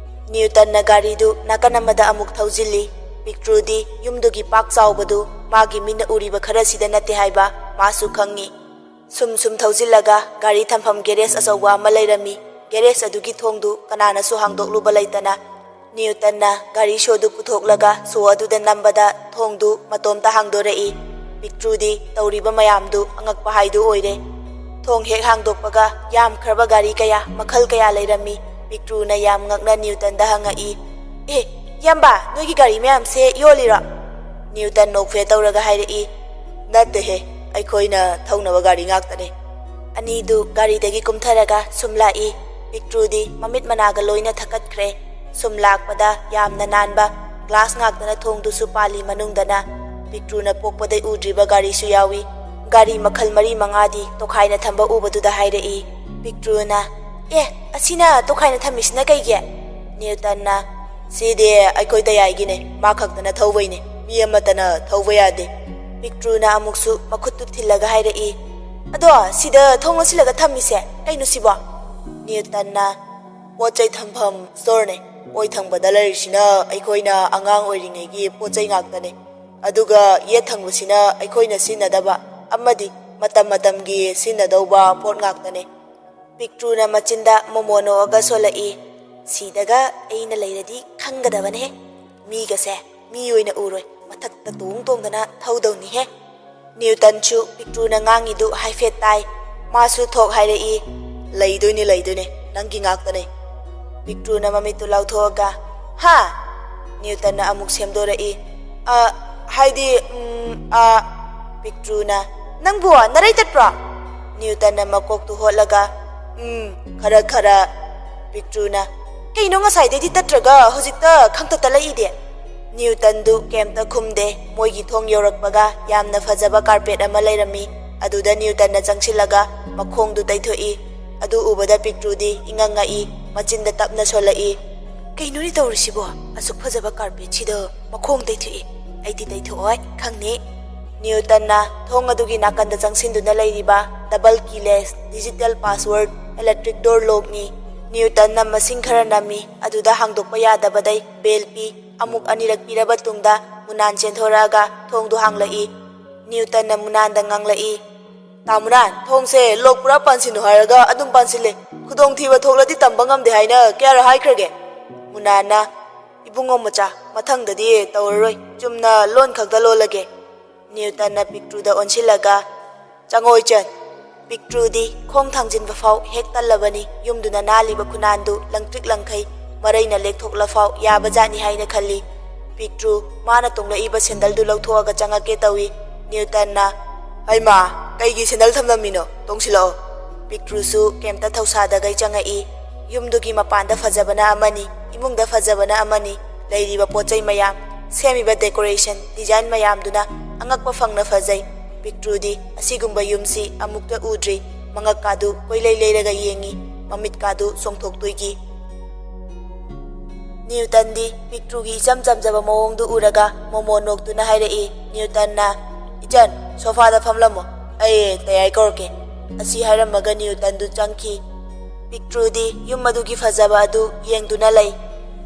ꯅ꯭ꯌꯨꯇꯟꯅ ꯒꯥꯔꯤꯗꯨ ꯅꯥꯀꯟ ꯑꯃꯗ ꯑꯃꯨꯛ ꯊꯧꯖꯤꯜꯂꯤ꯫ ꯄꯤꯛꯇ꯭ꯔꯨꯗꯤ ꯌꯨꯝꯗꯨꯒꯤ ꯄꯥꯛ ꯆꯥꯎꯕꯗꯨ ꯃꯥꯒꯤ ꯃꯤꯠꯅ ꯎꯔꯤꯕ ꯈꯔꯁꯤꯗ ꯅꯠꯇꯦ ꯍꯥꯏꯕ ꯃꯥꯁꯨ ꯈꯪꯉꯤ꯫ ꯁꯨꯝ ꯁꯨꯝ ꯊꯧꯖꯤꯜꯂꯒ ꯒꯥꯔꯤ ꯊꯝꯐꯝ ꯒꯦꯔꯦꯖ ꯑꯆꯧꯕ ꯑꯃ ꯂꯩꯔꯝꯃꯤ꯫ ꯒꯦꯔꯦꯖ ꯑꯗꯨꯒꯤ ꯊꯣꯡꯗꯨ ꯀꯅꯥꯅꯁꯨ ꯍꯥꯡꯗꯣꯛꯂꯨꯕ ꯂꯩꯇꯅ ꯅ꯭ꯌꯨꯇꯟꯅ ꯒꯥꯔꯤ ꯁꯣꯗꯨ ꯄꯨꯊꯣꯛꯂꯒ ꯁꯣ ꯑꯗꯨꯗ ꯅꯝꯕꯗ ꯊꯣꯡꯗꯨ ꯃꯇꯣꯝꯇ ꯍꯥꯡꯗꯣꯔꯛꯏ꯫ ꯄꯤꯛꯇ꯭ꯔꯨꯗꯤ ꯇꯧꯔꯤꯕ ꯃꯌꯥꯝꯗꯨ ꯑꯉꯛꯄ ꯍꯥꯏꯗꯨ ꯑꯣꯏꯔꯦ꯫ ꯊꯣꯡ ꯍꯦꯛ ꯍꯥꯡꯗꯣꯛꯄꯒ ꯌꯥꯝꯈ꯭ꯔꯕ ꯒꯥꯔꯤ ꯀꯌꯥ, ꯃꯈꯜ ꯀꯌꯥ ꯂꯩꯔꯝꯃꯤ꯫ ꯄꯤꯛꯇ꯭ꯔꯨꯅ ꯌꯥꯝ ꯉꯛꯅ ꯅ꯭ꯌꯨꯇꯟꯗ ꯍꯪꯉꯛꯏ, "ꯑꯦ, ꯏꯌꯥꯝꯕ, ꯅꯣꯏꯒꯤ ꯒꯥꯔꯤ ꯃꯌꯥꯝꯁꯦ ꯌꯣꯜꯂꯤꯔꯣ?" ꯅ꯭ꯌꯨꯇꯟ ꯅꯣꯛꯐꯦꯠ ꯇꯧꯔꯒ ꯍꯥꯏꯔꯛꯏ, "ꯅꯠꯇꯦꯍꯦ, ꯑꯩꯈꯣꯏꯅ ꯊꯧꯅꯕ ꯒꯥꯔꯤ ꯉꯥꯛꯇꯅꯦ꯫" ꯑꯅꯤꯗꯨ ꯒꯥꯔꯤꯗꯒꯤ ꯀꯨꯝꯊꯔꯒ ꯁꯨꯝ ꯂꯥꯛꯏ꯫ ꯄꯤꯛꯇ꯭ꯔꯨꯗꯤ ꯃꯃꯤꯠ ꯃꯅꯥꯒ ꯂꯣꯏꯅ ꯊꯛꯀꯠꯈ꯭ꯔꯦ꯫ ꯁꯨꯝ ꯂꯥꯛꯄꯗ ꯌꯥꯝꯅ ꯅꯥꯟꯕ ꯒ꯭ꯂꯥꯁ ꯉꯥꯛꯇꯅ ꯊꯣꯡꯗꯨꯁꯨ ꯄꯥꯜꯂꯤ ꯃꯅꯨꯡꯗꯅ꯫ ꯄꯤꯛꯇ꯭ꯔꯨꯅ ꯄꯣꯛꯄꯗꯩ ꯎꯗ꯭ꯔꯤꯕ ꯒꯥꯔꯤꯁꯨ ꯌꯥꯎꯏ꯫ ꯒꯥꯔꯤ ꯃꯈꯜ ꯃꯔꯤ ꯃꯉꯥꯗꯤ ꯇꯣꯈꯥꯏꯅ ꯊꯝꯕ ꯎꯕꯗꯨꯗ ꯍꯥꯏꯔꯛꯏ꯫ ꯄꯤꯛꯇ꯭ꯔꯨꯅ, "ꯑꯦ, ꯑꯁꯤꯅ ꯇꯣꯈꯥꯏꯅ ꯊꯝꯃꯤꯁꯤꯅ ꯀꯩꯒꯤ?" ꯅ꯭ꯌꯨꯇꯟꯅ, "ꯁꯤꯗꯤ ꯑꯩꯈꯣꯏ ꯇꯌꯥꯏꯒꯤꯅꯦ, ꯃꯥ ꯈꯛꯇꯅ ꯊꯧꯕꯩꯅꯦ, ꯃꯤ ꯑꯃꯠꯇꯅ ꯊꯧꯕ ꯌꯥꯗꯦ꯫" ꯄꯤꯛꯇ꯭ꯔꯨꯅ ꯑꯃꯨꯛꯁꯨ ꯃꯈꯨꯠꯇꯨ ꯊꯤꯜꯂꯒ ꯍꯥꯏꯔꯛꯏ, "ꯑꯗꯣ ꯁꯤꯗ ꯊꯣꯡ ꯂꯣꯟꯁꯤꯜꯂꯒ ꯊꯝꯃꯤꯁꯦ ꯀꯩꯅꯣ ꯁꯤꯕꯣ?" ꯅ꯭ꯌꯨꯇꯟꯅ, "ꯄꯣꯠ ꯆꯩ ꯊꯝꯐꯝ ꯁ꯭ꯇꯣꯔꯅꯦ꯫ ꯑꯣꯏ ꯊꯪꯕꯗ ꯂꯩꯔꯤꯁꯤꯅ ꯑꯩꯈꯣꯏꯅ ꯑꯉꯥꯡ ꯑꯣꯏꯔꯤꯉꯩꯒꯤ ꯄꯣꯠ ꯆꯩ ꯉꯥꯛꯇꯅꯦ꯫ ꯑꯗꯨꯒ ꯌꯦꯠ ꯊꯪꯕꯁꯤꯅ ꯑꯩꯈꯣꯏꯅ ꯁꯤꯖꯤꯟꯅꯗꯕ ꯑꯃꯗꯤ ꯃꯇꯝ ꯃꯇꯝꯒꯤ ꯁꯤꯖꯤꯟꯅꯗꯧꯕ ꯄꯣꯠ ꯉꯥꯛꯇꯅꯦ꯫ ꯄꯤꯛꯇ꯭ꯔꯨꯅ ꯃꯆꯤꯟꯗ ꯃꯣꯃꯣ ꯅꯣꯛꯑꯒ ꯁꯣꯜꯂꯛꯏ꯫ "ꯁꯤꯗꯒ ꯑꯩꯅ ꯂꯩꯔꯗꯤ ꯈꯪꯒꯗꯕꯅꯦꯍꯦ꯫ ꯃꯤꯒꯁꯦ ꯃꯤ ꯑꯣꯏꯅ ꯎꯔꯣꯏ, ꯃꯊꯛꯇ ꯇꯣꯡ ꯇꯣꯡꯗꯅ ꯊꯧꯗꯧꯅꯤꯍꯦ꯫" ꯅ꯭ꯌꯨꯇꯟꯁꯨ ꯄꯤꯛꯇ꯭ꯔꯨꯅ ꯉꯥꯡꯉꯤꯗꯨ ꯍꯥꯏꯐꯦꯠ ꯇꯥꯏ꯫ ꯃꯥꯁꯨ ꯊꯣꯛ ꯍꯥꯏꯔꯛꯏ, "ꯂꯩꯗꯣꯏꯅꯦ, ꯂꯩꯗꯣꯏꯅꯦ, ꯅꯪꯒꯤ ꯉꯥꯛꯇꯅꯦ꯫" ꯄꯤꯛꯇ꯭ꯔꯨꯅ ꯃꯃꯤꯠꯇꯨ ꯂꯥꯎꯊꯣꯛꯑꯒ, "ꯍꯥ?" ꯅ꯭ꯌꯨꯇꯟꯅ ꯑꯃꯨꯛ ꯁꯦꯝꯗꯣꯔꯛꯏ, "ꯑ, ꯍꯥꯏꯗꯤ, ꯎꯝ, ꯑ꯫" ꯄꯤꯛꯇ꯭ꯔꯨꯅ, "ꯅꯪꯕꯨ ꯅꯔꯩ ꯇꯠꯄ꯭ꯔꯣ?" ꯅ꯭ꯌꯨꯇꯟꯅ ꯃꯀꯣꯛꯇꯨ ꯍꯣꯠꯂꯒ, "ꯎꯝ, ꯈꯔ ꯈꯔ꯫" ꯄꯤꯛꯇ꯭ꯔꯨꯅ, "ꯀꯩꯅꯣ, ꯉꯁꯥꯏꯗꯩꯗꯤ ꯇꯠꯇ꯭ꯔꯒ ꯍꯧꯖꯤꯛꯇ ꯈꯪꯇ ꯇꯠꯂꯛꯏꯗꯤ?" ꯅ꯭ꯌꯨꯇꯟꯗꯨ ꯀꯩꯝꯇ ꯈꯨꯝꯗꯦ꯫ ꯃꯣꯏꯒꯤ ꯊꯣꯡ ꯌꯧꯔꯛꯄꯒ ꯌꯥꯝꯅ ꯐꯖꯕ ꯀꯥꯔꯄꯦꯠ ꯑꯃ ꯂꯩꯔꯝꯃꯤ꯫ ꯑꯗꯨꯗ ꯅ꯭ꯌꯨꯇꯟꯅ ꯆꯪꯁꯤꯜꯂꯒ ꯃꯈꯣꯡꯗꯨ ꯇꯩꯊꯣꯛꯏ꯫ ꯑꯗꯨ ꯎꯕꯗ ꯄꯤꯛꯇ꯭ꯔꯨꯗꯤ ꯏꯉꯛ ꯉꯛꯏ, ꯃꯆꯤꯟꯗ ꯇꯞꯅ ꯁꯣꯜꯂꯛꯏ, "ꯀꯩꯅꯣꯅꯦ ꯇꯧꯔꯤꯁꯤꯕꯣ? ꯑꯁꯨꯛ ꯐꯖꯕ ꯀꯥꯔꯄꯦꯠꯁꯤꯗ ꯃꯈꯣꯡ ꯇꯩꯊꯣꯛꯏ꯫ ꯑꯩꯗꯤ ꯇꯩꯊꯣꯛꯑꯣꯏ, ꯈꯪꯅꯤ꯫" ꯅ꯭ꯌꯨꯇꯟꯅ ꯊꯣꯡ ꯑꯗꯨꯒꯤ ꯅꯥꯀꯟꯗ ꯆꯪꯁꯤꯟꯗꯨꯅ ꯂꯩꯔꯤꯕ ꯗꯕꯜ ꯀꯤꯂꯦꯁ ꯗꯤꯖꯤꯇꯦꯜ ꯄꯥꯁꯋꯔꯗ ꯏꯂꯦꯛꯇ꯭ꯔꯤꯛ ꯗꯣꯔ ꯂꯣꯛꯅꯤ꯫ ꯅ꯭ꯌꯨꯇꯟꯅ ꯃꯁꯤꯡ ꯈꯔ ꯅꯝꯃꯤ, ꯑꯗꯨꯗ ꯍꯥꯡꯗꯣꯛꯄ ꯌꯥꯗꯕꯗꯩ ꯕꯦꯜ ꯄꯤ꯫ ꯑꯃꯨꯛ ꯑꯅꯤꯔꯛ ꯄꯤꯔꯕ ꯇꯨꯡꯗ ꯃꯨꯅꯥꯟ ꯆꯦꯟꯊꯣꯔꯛꯑꯒ ꯊꯣꯡꯗꯨ ꯍꯥꯡꯂꯛꯏ꯫ ꯅ꯭ꯌꯨꯇꯟꯅ ꯃꯨꯅꯥꯟꯗ ꯉꯥꯡꯂꯛꯏ, "ꯇꯥ ꯃꯨꯅꯥꯟ, ꯊꯣꯡꯁꯦ ꯂꯣꯛ ꯄꯨꯔꯥ ꯄꯥꯟꯁꯤꯟꯅꯨ ꯍꯥꯏꯔꯒ ꯑꯗꯨꯝ ꯄꯥꯟꯁꯤꯜꯂꯦ꯫ ꯈꯨꯗꯣꯡꯊꯤꯕ ꯊꯣꯛꯂꯗꯤ ꯇꯝꯕ ꯉꯝꯗꯦ ꯍꯥꯏꯅ ꯀꯌꯥꯔꯛ ꯍꯥꯏꯈ꯭ꯔꯒꯦ?" ꯃꯨꯅꯥꯟꯅ, "ꯏꯕꯨꯡꯉꯣ ꯃꯆꯥ, ꯃꯊꯪꯗꯗꯤ ꯇꯧꯔꯔꯣꯏ, ꯆꯨꯝꯅ ꯂꯣꯟ ꯈꯛꯇ ꯂꯣꯜꯂꯒꯦ꯫" ꯅ꯭ꯌꯨꯇꯟꯅ ꯄꯤꯛꯇ꯭ꯔꯨꯗ ꯑꯣꯟꯁꯤꯜꯂꯒ, "ꯆꯪꯉꯣ ꯏꯆꯟ꯫" ꯄꯤꯛꯇ꯭ꯔꯨꯗꯤ ꯈꯣꯡ ꯊꯥꯡꯖꯤꯟꯕ ꯐꯥꯎ ꯍꯦꯛ ꯇꯜꯂꯕꯅꯤ꯫ ꯌꯨꯝꯗꯨꯅ ꯅꯥꯜꯂꯤꯕ ꯈꯨꯅꯥꯟꯗꯨ ꯂꯪꯇ꯭ꯔꯤꯛ ꯂꯪꯈꯩ, ꯃꯔꯩꯅ ꯂꯦꯛꯊꯣꯛꯂꯐꯥꯎ ꯌꯥꯕꯖꯥꯠꯅꯤ ꯍꯥꯏꯅ ꯈꯜꯂꯤ꯫ ꯄꯤꯛꯇ꯭ꯔꯨ ꯃꯥꯅ ꯇꯣꯡꯂꯛꯏꯕ ꯁꯦꯟꯗꯜꯗꯨ ꯂꯧꯊꯣꯛꯑꯒ ꯆꯪꯉꯛꯀꯦ ꯇꯧꯏ꯫ ꯅ꯭ꯌꯨꯇꯟꯅ, "ꯍꯩꯃꯥ, ꯀꯩꯒꯤ ꯁꯦꯟꯗꯜ ꯊꯝꯂꯝꯃꯤꯅꯣ? ꯇꯣꯡꯁꯤꯜꯂꯛꯑꯣ꯫" ꯄꯤꯛꯇ꯭ꯔꯨꯁꯨ ꯀꯩꯝꯇ ꯊꯧꯁꯥꯗꯈꯩ ꯆꯪꯉꯛꯏ꯫ ꯌꯨꯝꯗꯨꯒꯤ ꯃꯄꯥꯟꯗ ꯐꯖꯕꯅ ꯑꯃꯅꯤ, ꯏꯃꯨꯡꯗ ꯐꯖꯕꯅ ꯑꯃꯅꯤ꯫ ꯂꯩꯔꯤꯕ ꯄꯣꯠ ꯆꯩ ꯃꯌꯥꯝ, ꯁꯦꯝꯃꯤꯕ ꯗꯦꯀꯣꯔꯦꯁꯟ ꯗꯤꯖꯥꯏꯟ ꯃꯌꯥꯝꯗꯨꯅ ꯑꯉꯛꯄ ꯐꯪꯅ ꯐꯖꯩ꯫ ꯄꯤꯛꯇ꯭ꯔꯨꯗꯤ ꯑꯁꯤꯒꯨꯝꯕ ꯌꯨꯝꯁꯤ ꯑꯃꯨꯛꯇ ꯎꯗ꯭ꯔꯤ꯫ ꯃꯉꯛꯀꯥꯗꯨ ꯀꯣꯏꯂꯩ ꯂꯩꯔꯒ ꯌꯦꯡꯉꯤ, ꯃꯃꯤꯠꯀꯥꯗꯨ ꯆꯣꯡꯊꯣꯛꯇꯣꯏꯒꯤ꯫ ꯅ꯭ꯌꯨꯇꯟꯗꯤ ꯄꯤꯛꯇ꯭ꯔꯨꯒꯤ ꯏꯆꯝ ꯆꯝꯖꯕ ꯃꯑꯣꯡꯗꯨ ꯎꯔꯒ ꯃꯣꯃꯣ ꯅꯣꯛꯇꯨꯅ ꯍꯥꯏꯔꯛꯏ꯫ ꯅ꯭ꯌꯨꯇꯟꯅ, "ꯏꯆꯟ, ꯁꯣꯐꯥꯗ ꯐꯝꯂꯝꯃꯣ, ꯑꯩ ꯇꯌꯥꯏ ꯀꯧꯔꯛꯀꯦ꯫" ꯑꯁꯤ ꯍꯥꯏꯔꯝꯃꯒ ꯅ꯭ꯌꯨꯇꯟꯗꯨ ꯆꯪꯈꯤ꯫ ꯄꯤꯛꯇ꯭ꯔꯨꯗꯤ ꯌꯨꯝ ꯑꯗꯨꯒꯤ ꯐꯖꯕ ꯑꯗꯨ ꯌꯦꯡꯗꯨꯅ ꯂꯩ꯫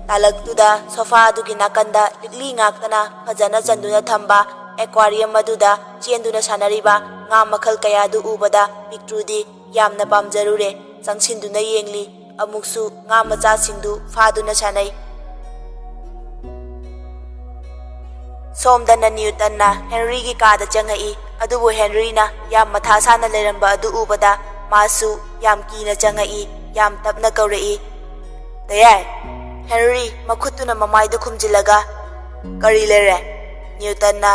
ꯇꯥꯂꯛꯇꯨꯗ ꯁꯣꯐꯥ ꯑꯗꯨꯒꯤ ꯅꯥꯀꯟꯗ ꯂꯤꯛꯂꯤ ꯉꯥꯛꯇꯅ ꯐꯖꯅ ꯆꯟꯗꯨꯅ ꯊꯝꯕ ꯑꯦꯀ꯭ꯋꯥꯔꯤꯌꯝ ꯑꯗꯨꯗ ꯆꯦꯟꯗꯨꯅ ꯁꯥꯟꯅꯔꯤꯕ ꯉꯥ ꯃꯈꯜ ꯀꯌꯥꯗꯨ ꯎꯕꯗ ꯄꯤꯛꯇ꯭ꯔꯨꯗꯤ ꯌꯥꯝꯅ ꯄꯥꯝꯖꯔꯨꯔꯦ꯫ ꯆꯪꯁꯤꯟꯗꯨꯅ ꯌꯦꯡꯂꯤ꯫ ꯑꯃꯨꯛꯁꯨ ꯉꯥ ꯃꯆꯥꯁꯤꯡꯗꯨ ꯐꯥꯗꯨꯅ ꯁꯥꯟꯅꯩ꯫ ꯁꯣꯝꯗꯅ ꯅ꯭ꯌꯨꯇꯟꯅ ꯍꯦꯅꯔꯤꯒꯤ ꯀꯥꯗ ꯆꯪꯉꯛꯏ꯫ ꯑꯗꯨꯕꯨ ꯍꯦꯅꯔꯤꯅ ꯌꯥꯝ ꯃꯊꯥ ꯁꯥꯅ ꯂꯩꯔꯝꯕ ꯑꯗꯨ ꯎꯕꯗ ꯃꯥꯁꯨ ꯌꯥꯝ ꯀꯤꯅ ꯆꯪꯉꯛꯏ꯫ ꯌꯥꯝ ꯇꯞꯅ ꯀꯧꯔꯛꯏ, "ꯇꯌꯥꯏ, ꯍꯦꯅꯔꯤ!" ꯃꯈꯨꯠꯇꯨꯅ ꯃꯃꯥꯏꯗꯨ ꯈꯨꯝꯖꯤꯜꯂꯒ, "ꯀꯔꯤ ꯂꯩꯔꯦ?" ꯅ꯭ꯌꯨꯇꯟꯅ,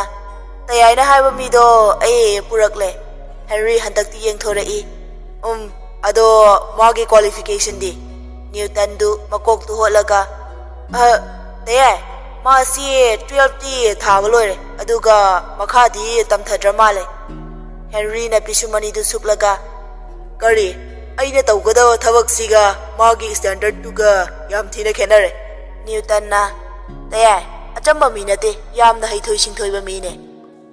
"ꯇꯌꯥꯏꯅ ꯍꯥꯏꯕ ꯃꯤꯗꯣ ꯑꯩ ꯄꯨꯔꯛꯂꯦ꯫" ꯍꯦꯅꯔꯤ ꯍꯟꯗꯛꯇꯤ ꯌꯦꯡꯊꯣꯔꯛꯏ꯫ "ꯎꯝ, ꯑꯗꯣ ꯃꯥꯒꯤ ꯀ꯭ꯋꯥꯂꯤꯐꯤꯀꯦꯁꯟꯗꯤ?" ꯅ꯭ꯌꯨꯇꯟꯗꯨ ꯃꯀꯣꯛꯇꯨ ꯍꯣꯠꯂꯒ, "ꯑ, ꯇꯌꯥꯏ, ꯃꯥꯁꯤ ꯇꯨꯌꯦꯜꯐꯇꯤ ꯊꯥꯕ ꯂꯣꯏꯔꯦ, ꯑꯗꯨꯒ ꯃꯈꯥꯗꯤ ꯇꯝꯊꯗ꯭ꯔ ꯃꯥꯜꯂꯦ꯫" ꯍꯦꯅꯔꯤꯅ ꯄꯤꯁꯨꯝ ꯑꯅꯤꯗꯨ ꯁꯨꯛꯂꯒ, "ꯀꯔꯤ? ꯑꯩꯅ ꯇꯧꯒꯗꯕ ꯊꯕꯛꯁꯤꯒ ꯃꯥꯒꯤ ꯁ꯭ꯇꯦꯟꯗꯔꯗꯇꯨꯒ ꯌꯥꯝ ꯊꯤꯅ ꯈꯦꯠꯅꯔꯦ꯫" ꯅ꯭ꯌꯨꯇꯟꯅ, "ꯇꯌꯥꯏ, ꯑꯆꯝꯕ ꯃꯤ ꯅꯠꯇꯦ, ꯌꯥꯝꯅ ꯍꯩꯊꯣꯏ ꯁꯤꯡꯊꯣꯏꯕ ꯃꯤꯅꯦ꯫"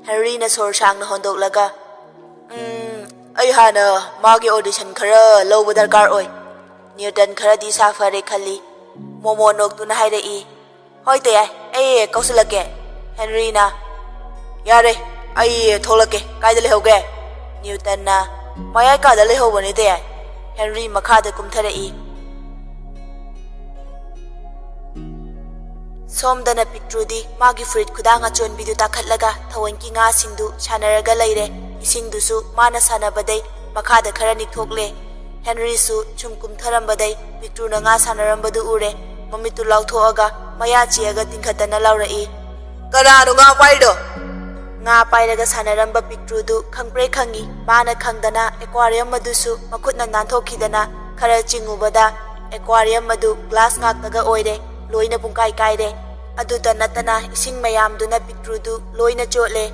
ꯍꯦꯅꯔꯤꯅ ꯁꯣꯔ ꯁꯥꯡꯅ ꯍꯣꯟꯗꯣꯛꯂꯒ, "ꯎꯝ, ꯑꯩ ꯍꯥꯟꯅ ꯃꯥꯒꯤ ꯑꯣꯗꯤꯁꯟ ꯈꯔ ꯂꯧꯕ ꯗꯔꯀꯥꯔ ꯑꯣꯏ꯫" ꯅ꯭ꯌꯨꯇꯟ ꯈꯔꯗꯤ ꯁꯥꯐꯔꯦ ꯈꯜꯂꯤ꯫ ꯃꯣꯃꯣ ꯅꯣꯛꯇꯨꯅ ꯍꯥꯏꯔꯛꯏ, "ꯍꯣꯏ ꯇꯌꯥꯏ, ꯑꯩ ꯀꯧꯁꯤꯜꯂꯛꯀꯦ꯫" ꯍꯦꯅꯔꯤꯅ, "ꯌꯥꯔꯦ, ꯑꯩ ꯊꯣꯛꯂꯛꯀꯦ꯫ ꯀꯥꯏꯗ ꯂꯩꯍꯧꯒꯦ?" ꯅ꯭ꯌꯨꯇꯟꯅ, "ꯃꯌꯥꯏ ꯀꯥꯗ ꯂꯩꯍꯧꯕꯅꯦ ꯇꯌꯥꯏ꯫" ꯍꯦꯅꯔꯤ ꯃꯈꯥꯗ ꯀꯨꯝꯊꯔꯛꯏ꯫ ꯁꯣꯝꯗꯅ ꯄꯤꯛꯇ꯭ꯔꯨꯗꯤ ꯃꯥꯒꯤ ꯐꯨꯔꯤꯠ ꯈꯨꯗꯥꯡ ꯑꯆꯣꯟꯕꯤꯗꯨ ꯇꯥꯈꯠꯂꯒ ꯊꯑꯣꯏꯟꯀꯤ ꯉꯥꯁꯤꯡꯗꯨ ꯁꯥꯟꯅꯔꯒ ꯂꯩꯔꯦ꯫ ꯏꯁꯤꯡꯗꯨꯁꯨ ꯃꯥꯅ ꯁꯥꯟꯅꯕꯗꯩ ꯃꯈꯥꯗ ꯈꯔ ꯅꯤꯛꯊꯣꯛꯂꯦ꯫ ꯍꯦꯅꯔꯤꯁꯨ ꯁꯨꯝ ꯀꯨꯝꯊꯔꯝꯕꯗꯩ ꯄꯤꯛꯇ꯭ꯔꯨꯅ ꯉꯥ ꯁꯥꯟꯅꯔꯝꯕꯗꯨ ꯎꯔꯦ꯫ ꯃꯃꯤꯠꯇꯨ ꯂꯥꯎꯊꯣꯛꯑꯒ ꯃꯌꯥ ꯆꯤꯛꯑꯒ ꯇꯤꯡꯈꯠꯇꯅ ꯂꯥꯎꯔꯛꯏ, "ꯀꯅꯥꯅꯣ ꯉꯥ ꯄꯥꯏꯔꯤꯗꯣ?" ꯉꯥ ꯄꯥꯏꯔꯒ ꯁꯥꯟꯅꯔꯝꯕ ꯄꯤꯛꯇ꯭ꯔꯨꯗꯨ ꯈꯪꯄ꯭ꯔꯦ ꯈꯪꯉꯤ꯫ ꯃꯥꯅ ꯈꯪꯗꯅ ꯑꯦꯀ꯭ꯋꯥꯔꯤꯌꯝ ꯑꯗꯨꯁꯨ ꯃꯈꯨꯠꯅ ꯅꯥꯟꯊꯣꯛꯈꯤꯗꯅ ꯈꯔ ꯆꯤꯡꯉꯨꯕꯗ ꯑꯦꯀ꯭ꯋꯥꯔꯤꯌꯝ ꯑꯗꯨ ꯒ꯭ꯂꯥꯁ ꯉꯥꯛꯇꯒ ꯑꯣꯏꯔꯦ꯫ ꯂꯣꯏꯅ ꯄꯨꯡꯀꯥꯏ ꯀꯥꯏꯔꯦ꯫ ꯑꯗꯨꯇ ꯅꯠꯇꯅ ꯏꯁꯤꯡ ꯃꯌꯥꯝꯗꯨꯅ ꯄꯤꯛꯇ꯭ꯔꯨꯗꯨ ꯂꯣꯏꯅ ꯆꯣꯠꯂꯦ꯫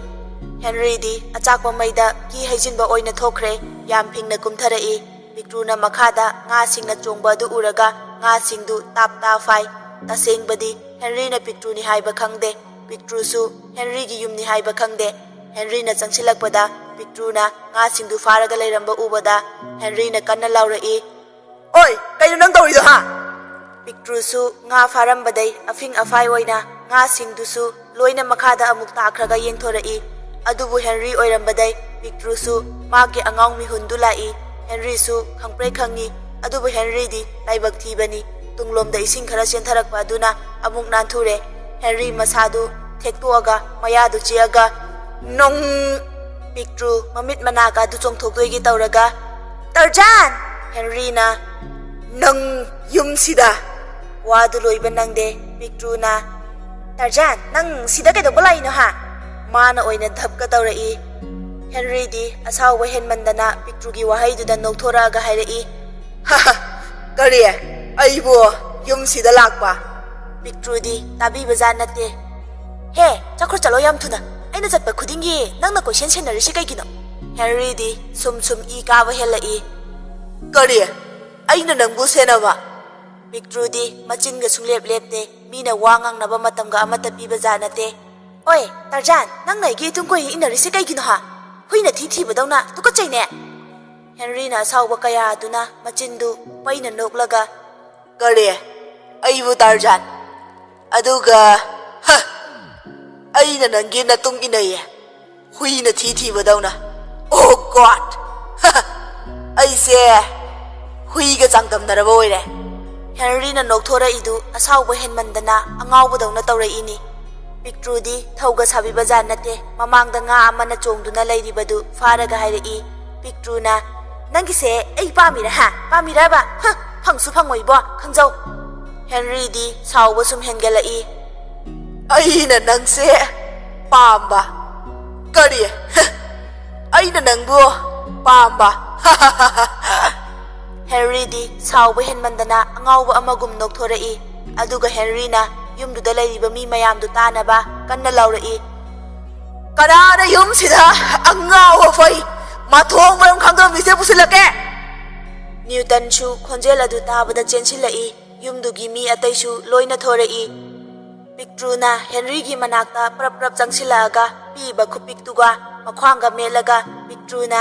ꯍꯦꯅꯔꯤꯗꯤ ꯑꯆꯥꯛꯄ ꯃꯩꯗ ꯀꯤ ꯍꯩꯖꯤꯟꯕ ꯑꯣꯏꯅ ꯊꯣꯛꯈ꯭ꯔꯦ꯫ ꯌꯥꯝ ꯐꯤꯡꯅ ꯀꯨꯝꯊꯔꯛꯏ꯫ ꯄꯤꯛꯇ꯭ꯔꯨꯅ ꯃꯈꯥꯗ ꯉꯥꯁꯤꯡꯅ ꯆꯣꯡꯕ ꯑꯗꯨ ꯎꯔꯒ ꯉꯥꯁꯤꯡꯗꯨ ꯇꯥꯞ ꯇꯥꯞ ꯐꯥꯏ꯫ ꯇꯁꯦꯡꯕꯗꯤ ꯍꯦꯅꯔꯤꯅ ꯄꯤꯛꯇ꯭ꯔꯨꯅꯤ ꯍꯥꯏꯕ ꯈꯪꯗꯦ꯫ ꯄꯤꯛꯇ꯭ꯔꯨꯁꯨ ꯍꯦꯅꯔꯤꯒꯤ ꯌꯨꯝꯅꯤ ꯍꯥꯏꯕ ꯈꯪꯗꯦ꯫ ꯍꯦꯅꯔꯤꯅ ꯆꯪꯁꯤꯜꯂꯛꯄꯗ ꯄꯤꯛꯇ꯭ꯔꯨꯅ ꯉꯥꯁꯤꯡꯗꯨ ꯐꯥꯔꯒ ꯂꯩꯔꯝꯕ ꯎꯕꯗ ꯍꯦꯅꯔꯤꯅ ꯀꯟꯅ ꯂꯥꯎꯔꯛꯏ, "ꯑꯣꯏ, ꯀꯩꯅꯣ ꯅꯪ ꯇꯧꯔꯤꯗꯣ, ꯍꯥ?" ꯄꯤꯛꯇ꯭ꯔꯨꯁꯨ ꯉꯥ ꯐꯥꯔꯝꯕꯗꯩ ꯑꯐꯤꯡ ꯑꯐꯥꯏ ꯑꯣꯏꯅ ꯉꯥꯁꯤꯡꯗꯨꯁꯨ ꯂꯣꯏꯅ ꯃꯈꯥꯗ ꯑꯃꯨꯛ ꯇꯥꯈ꯭ꯔꯒ ꯌꯦꯡꯊꯣꯔꯛꯏ꯫ ꯑꯗꯨꯕꯨ ꯍꯦꯟꯔꯤ ꯑꯣꯏꯔꯝꯕꯗꯩ ꯄꯤꯛꯇ꯭ꯔꯨꯁꯨ ꯃꯥꯒꯤ ꯑꯉꯥꯎ ꯃꯤꯍꯨꯟꯗꯨ ꯂꯥꯛꯏ꯫ ꯍꯦꯟꯔꯤꯁꯨ ꯈꯪꯄ꯭ꯔꯦꯛ ꯈꯪꯉꯤ꯫ ꯑꯗꯨꯕꯨ ꯍꯦꯟꯔꯤꯗꯤ ꯂꯥꯏꯕꯛ ꯊꯤꯕꯅꯤ꯫ ꯇꯨꯡꯂꯣꯝꯗ ꯏꯁꯤꯡ ꯈꯔ ꯆꯦꯟꯊꯔꯛꯄ ꯑꯗꯨꯅ ꯑꯃꯨꯛ ꯅꯥꯟꯊꯨꯔꯦ꯫ ꯍꯦꯟꯔꯤ ꯃꯁꯥꯗꯨ ꯊꯦꯛꯇꯣꯛꯑꯒ ꯃꯌꯥꯗꯨ ꯆꯤꯛꯑꯒ, "ꯅꯣꯡ!" ꯄꯤꯛꯇ꯭ꯔꯨ ꯃꯃꯤꯠ ꯃꯅꯥꯀ ꯑꯗꯨ ꯆꯣꯡꯊꯣꯛꯇꯣꯏꯒꯤ ꯇꯧꯔꯒ, "ꯇꯔꯖꯥꯟ!" ꯍꯦꯟꯔꯤꯅ, "ꯅꯪ ꯌꯨꯝꯁꯤꯗ!" ꯋꯥꯗꯨ ꯂꯣꯏꯕ ꯅꯪꯗꯦ꯫ ꯄꯤꯛꯇ꯭ꯔꯨꯅ, "ꯇꯔꯖꯥꯟ, ꯅꯪ ꯁꯤꯗ ꯀꯩꯗꯧꯕ ꯂꯥꯛꯏꯅꯣ, ꯍꯥ?" ꯃꯥꯅ ꯑꯣꯏꯅ ꯙꯞꯀ ꯇꯧꯔꯛꯏ꯫ ꯍꯦꯟꯔꯤꯗꯤ ꯑꯁꯥꯎꯕ ꯍꯦꯟꯃꯟꯗꯅ ꯄꯤꯛꯇ꯭ꯔꯨꯒꯤ ꯋꯥꯍꯩꯗꯨꯗ ꯅꯣꯛꯊꯣꯔꯛꯑꯒ ꯍꯥꯏꯔꯛꯏ, "ꯍꯥ ꯍꯥ, ꯀꯔꯤ? ꯑꯩꯕꯨ ꯌꯨꯝꯁꯤꯗ ꯂꯥꯛꯄ?" ꯄꯤꯛꯇ꯭ꯔꯨꯗꯤ ꯇꯥꯕꯤꯕꯖꯥꯠ ꯅꯠꯇꯦ꯫ "ꯍꯦ, ꯆꯠꯈ꯭ꯔꯣ, ꯆꯠꯂꯣ ꯌꯥꯝ ꯊꯨꯅ꯫ ꯑꯩꯅ ꯆꯠꯄ ꯈꯨꯗꯤꯡꯒꯤ ꯅꯪꯅ ꯀꯣꯏꯁꯦꯟ ꯁꯦꯟꯅꯔꯤꯁꯤ ꯀꯩꯒꯤꯅꯣ?" ꯍꯦꯟꯔꯤꯗꯤ ꯁꯨꯝ ꯁꯨꯝ ꯏ ꯀꯥꯕ ꯍꯦꯜꯂꯛꯏ꯫ "ꯀꯔꯤ? ꯑꯩꯅ ꯅꯪꯕꯨ ꯁꯦꯟꯅꯕ?" ꯄꯤꯛꯇ꯭ꯔꯨꯗꯤ ꯃꯆꯤꯟꯒ ꯁꯨꯡꯂꯦꯞ ꯂꯦꯞꯇꯦ꯫ ꯃꯤꯅ ꯋꯥ ꯉꯥꯡꯅꯕ ꯃꯇꯝꯒ ꯑꯃꯠꯇ ꯄꯤꯕꯖꯥꯠ ꯅꯠꯇꯦ꯫ "ꯑꯣꯏ, ꯇꯔꯖꯥꯟ, ꯅꯪꯅ ꯑꯩꯒꯤ ꯏꯇꯨꯡ ꯀꯣꯏꯅ ꯏꯟꯅꯔꯤꯁꯤ ꯀꯩꯒꯤꯅꯣ, ꯍꯥ? ꯍꯨꯏꯅ ꯊꯤ ꯊꯤꯕꯗꯧꯅ ꯇꯨꯀꯠꯆꯩꯅꯦ!" ꯍꯦꯟꯔꯤꯅ ꯑꯁꯥꯎꯕ ꯀꯌꯥ ꯑꯗꯨꯅ ꯃꯆꯤꯟꯗꯨ ꯄꯩꯅ ꯅꯣꯛꯂꯒ, "ꯀꯔꯤ? ꯑꯩꯕꯨ ꯇꯔꯖꯥꯟ? ꯑꯗꯨꯒ, ꯍ, ꯑꯩꯅ ꯅꯪꯒꯤ ꯅꯇꯨꯡ ꯏꯟꯅꯩꯌꯦ, ꯍꯨꯏꯅ ꯊꯤ ꯊꯤꯕꯗꯧꯅ꯫ Oh God! ꯑꯩꯁꯦ ꯍꯨꯏꯒ ꯆꯥꯡꯗꯝꯅꯔꯕ ꯑꯣꯏꯔꯦ?" ꯍꯦꯟꯔꯤꯅ ꯅꯣꯛꯊꯣꯔꯛꯏꯗꯨ ꯑꯁꯥꯎꯕ ꯍꯦꯟꯃꯟꯗꯅ ꯑꯉꯥꯎꯕꯗꯧꯅ ꯇꯧꯔꯛꯏꯅꯤ꯫ ꯄꯤꯛꯇ꯭ꯔꯨꯗꯤ ꯊꯧꯒ ꯁꯥꯕꯤꯕ ꯖꯥꯠ ꯅꯠꯇꯦ꯫ ꯃꯃꯥꯡꯗ ꯉꯥ ꯑꯃꯅ ꯆꯣꯡꯗꯨꯅ ꯂꯩꯔꯤꯕꯗꯨ ꯐꯥꯔꯒ ꯍꯥꯏꯔꯛꯏ꯫ ꯄꯤꯛꯇ꯭ꯔꯨꯅ, "ꯅꯪꯒꯤꯁꯦ ꯑꯩ ꯄꯥꯝꯃꯤꯔ, ꯍꯥ? ꯄꯥꯝꯃꯤꯔꯕ? ꯍ, ꯐꯪꯁꯨ ꯐꯪꯉꯣꯏꯕꯣ, ꯈꯪꯖꯧ!" ꯍꯦꯟꯔꯤꯗꯤ ꯁꯥꯎꯕ ꯁꯨꯝ ꯍꯦꯟꯒꯠꯂꯛꯏ꯫ "ꯑꯩꯅ ꯅꯪꯁꯦ ꯄꯥꯝꯕ? ꯀꯔꯤ? ꯍ, ꯑꯩꯅ ꯅꯪꯕꯨ ꯄꯥꯝꯕ?" ꯍꯦꯟꯔꯤꯗꯤ ꯁꯥꯎꯕ ꯍꯦꯟꯃꯟꯗꯅ ꯑꯉꯥꯎꯕ ꯑꯃꯒꯨꯝ ꯅꯣꯛꯊꯣꯔꯛꯏ꯫ ꯑꯗꯨꯒ ꯍꯦꯟꯔꯤꯅ ꯌꯨꯝꯗꯨꯗ ꯂꯩꯔꯤꯕ ꯃꯤ ꯃꯌꯥꯝꯗꯨ ꯇꯥꯅꯕ ꯀꯟꯅ ꯂꯥꯎꯔꯛꯏ, "ꯀꯅꯥꯅ ꯌꯨꯝꯁꯤꯗ ꯑꯉꯥꯎ ꯑꯐꯩ ꯃꯊꯣꯡ ꯃꯔꯝ ꯈꯪꯗꯕ ꯃꯤꯁꯦ ꯄꯨꯁꯤꯜꯂꯛꯀꯦ?" ꯅ꯭ꯌꯨꯇꯟꯁꯨ ꯈꯣꯟꯖꯦꯜ ꯑꯗꯨ ꯇꯥꯕꯗ ꯆꯦꯟꯁꯤꯜꯂꯛꯏ꯫ ꯌꯨꯝꯗꯨꯒꯤ ꯃꯤ ꯑꯇꯩꯁꯨ ꯂꯣꯏꯅ ꯊꯣꯔꯛꯏ꯫ ꯄꯤꯛꯇ꯭ꯔꯨꯅ ꯍꯦꯟꯔꯤꯒꯤ ꯃꯅꯥꯛꯇ ꯄ꯭ꯔꯞ ꯄ꯭ꯔꯞ ꯆꯪꯁꯤꯜꯂꯛꯑꯒ ꯄꯤꯛꯏꯕ ꯈꯨꯄꯤꯛꯇꯨꯒ ꯃꯈ꯭ꯋꯥꯡꯒ ꯃꯦꯠꯂꯒ ꯄꯤꯛꯇ꯭ꯔꯨꯅ,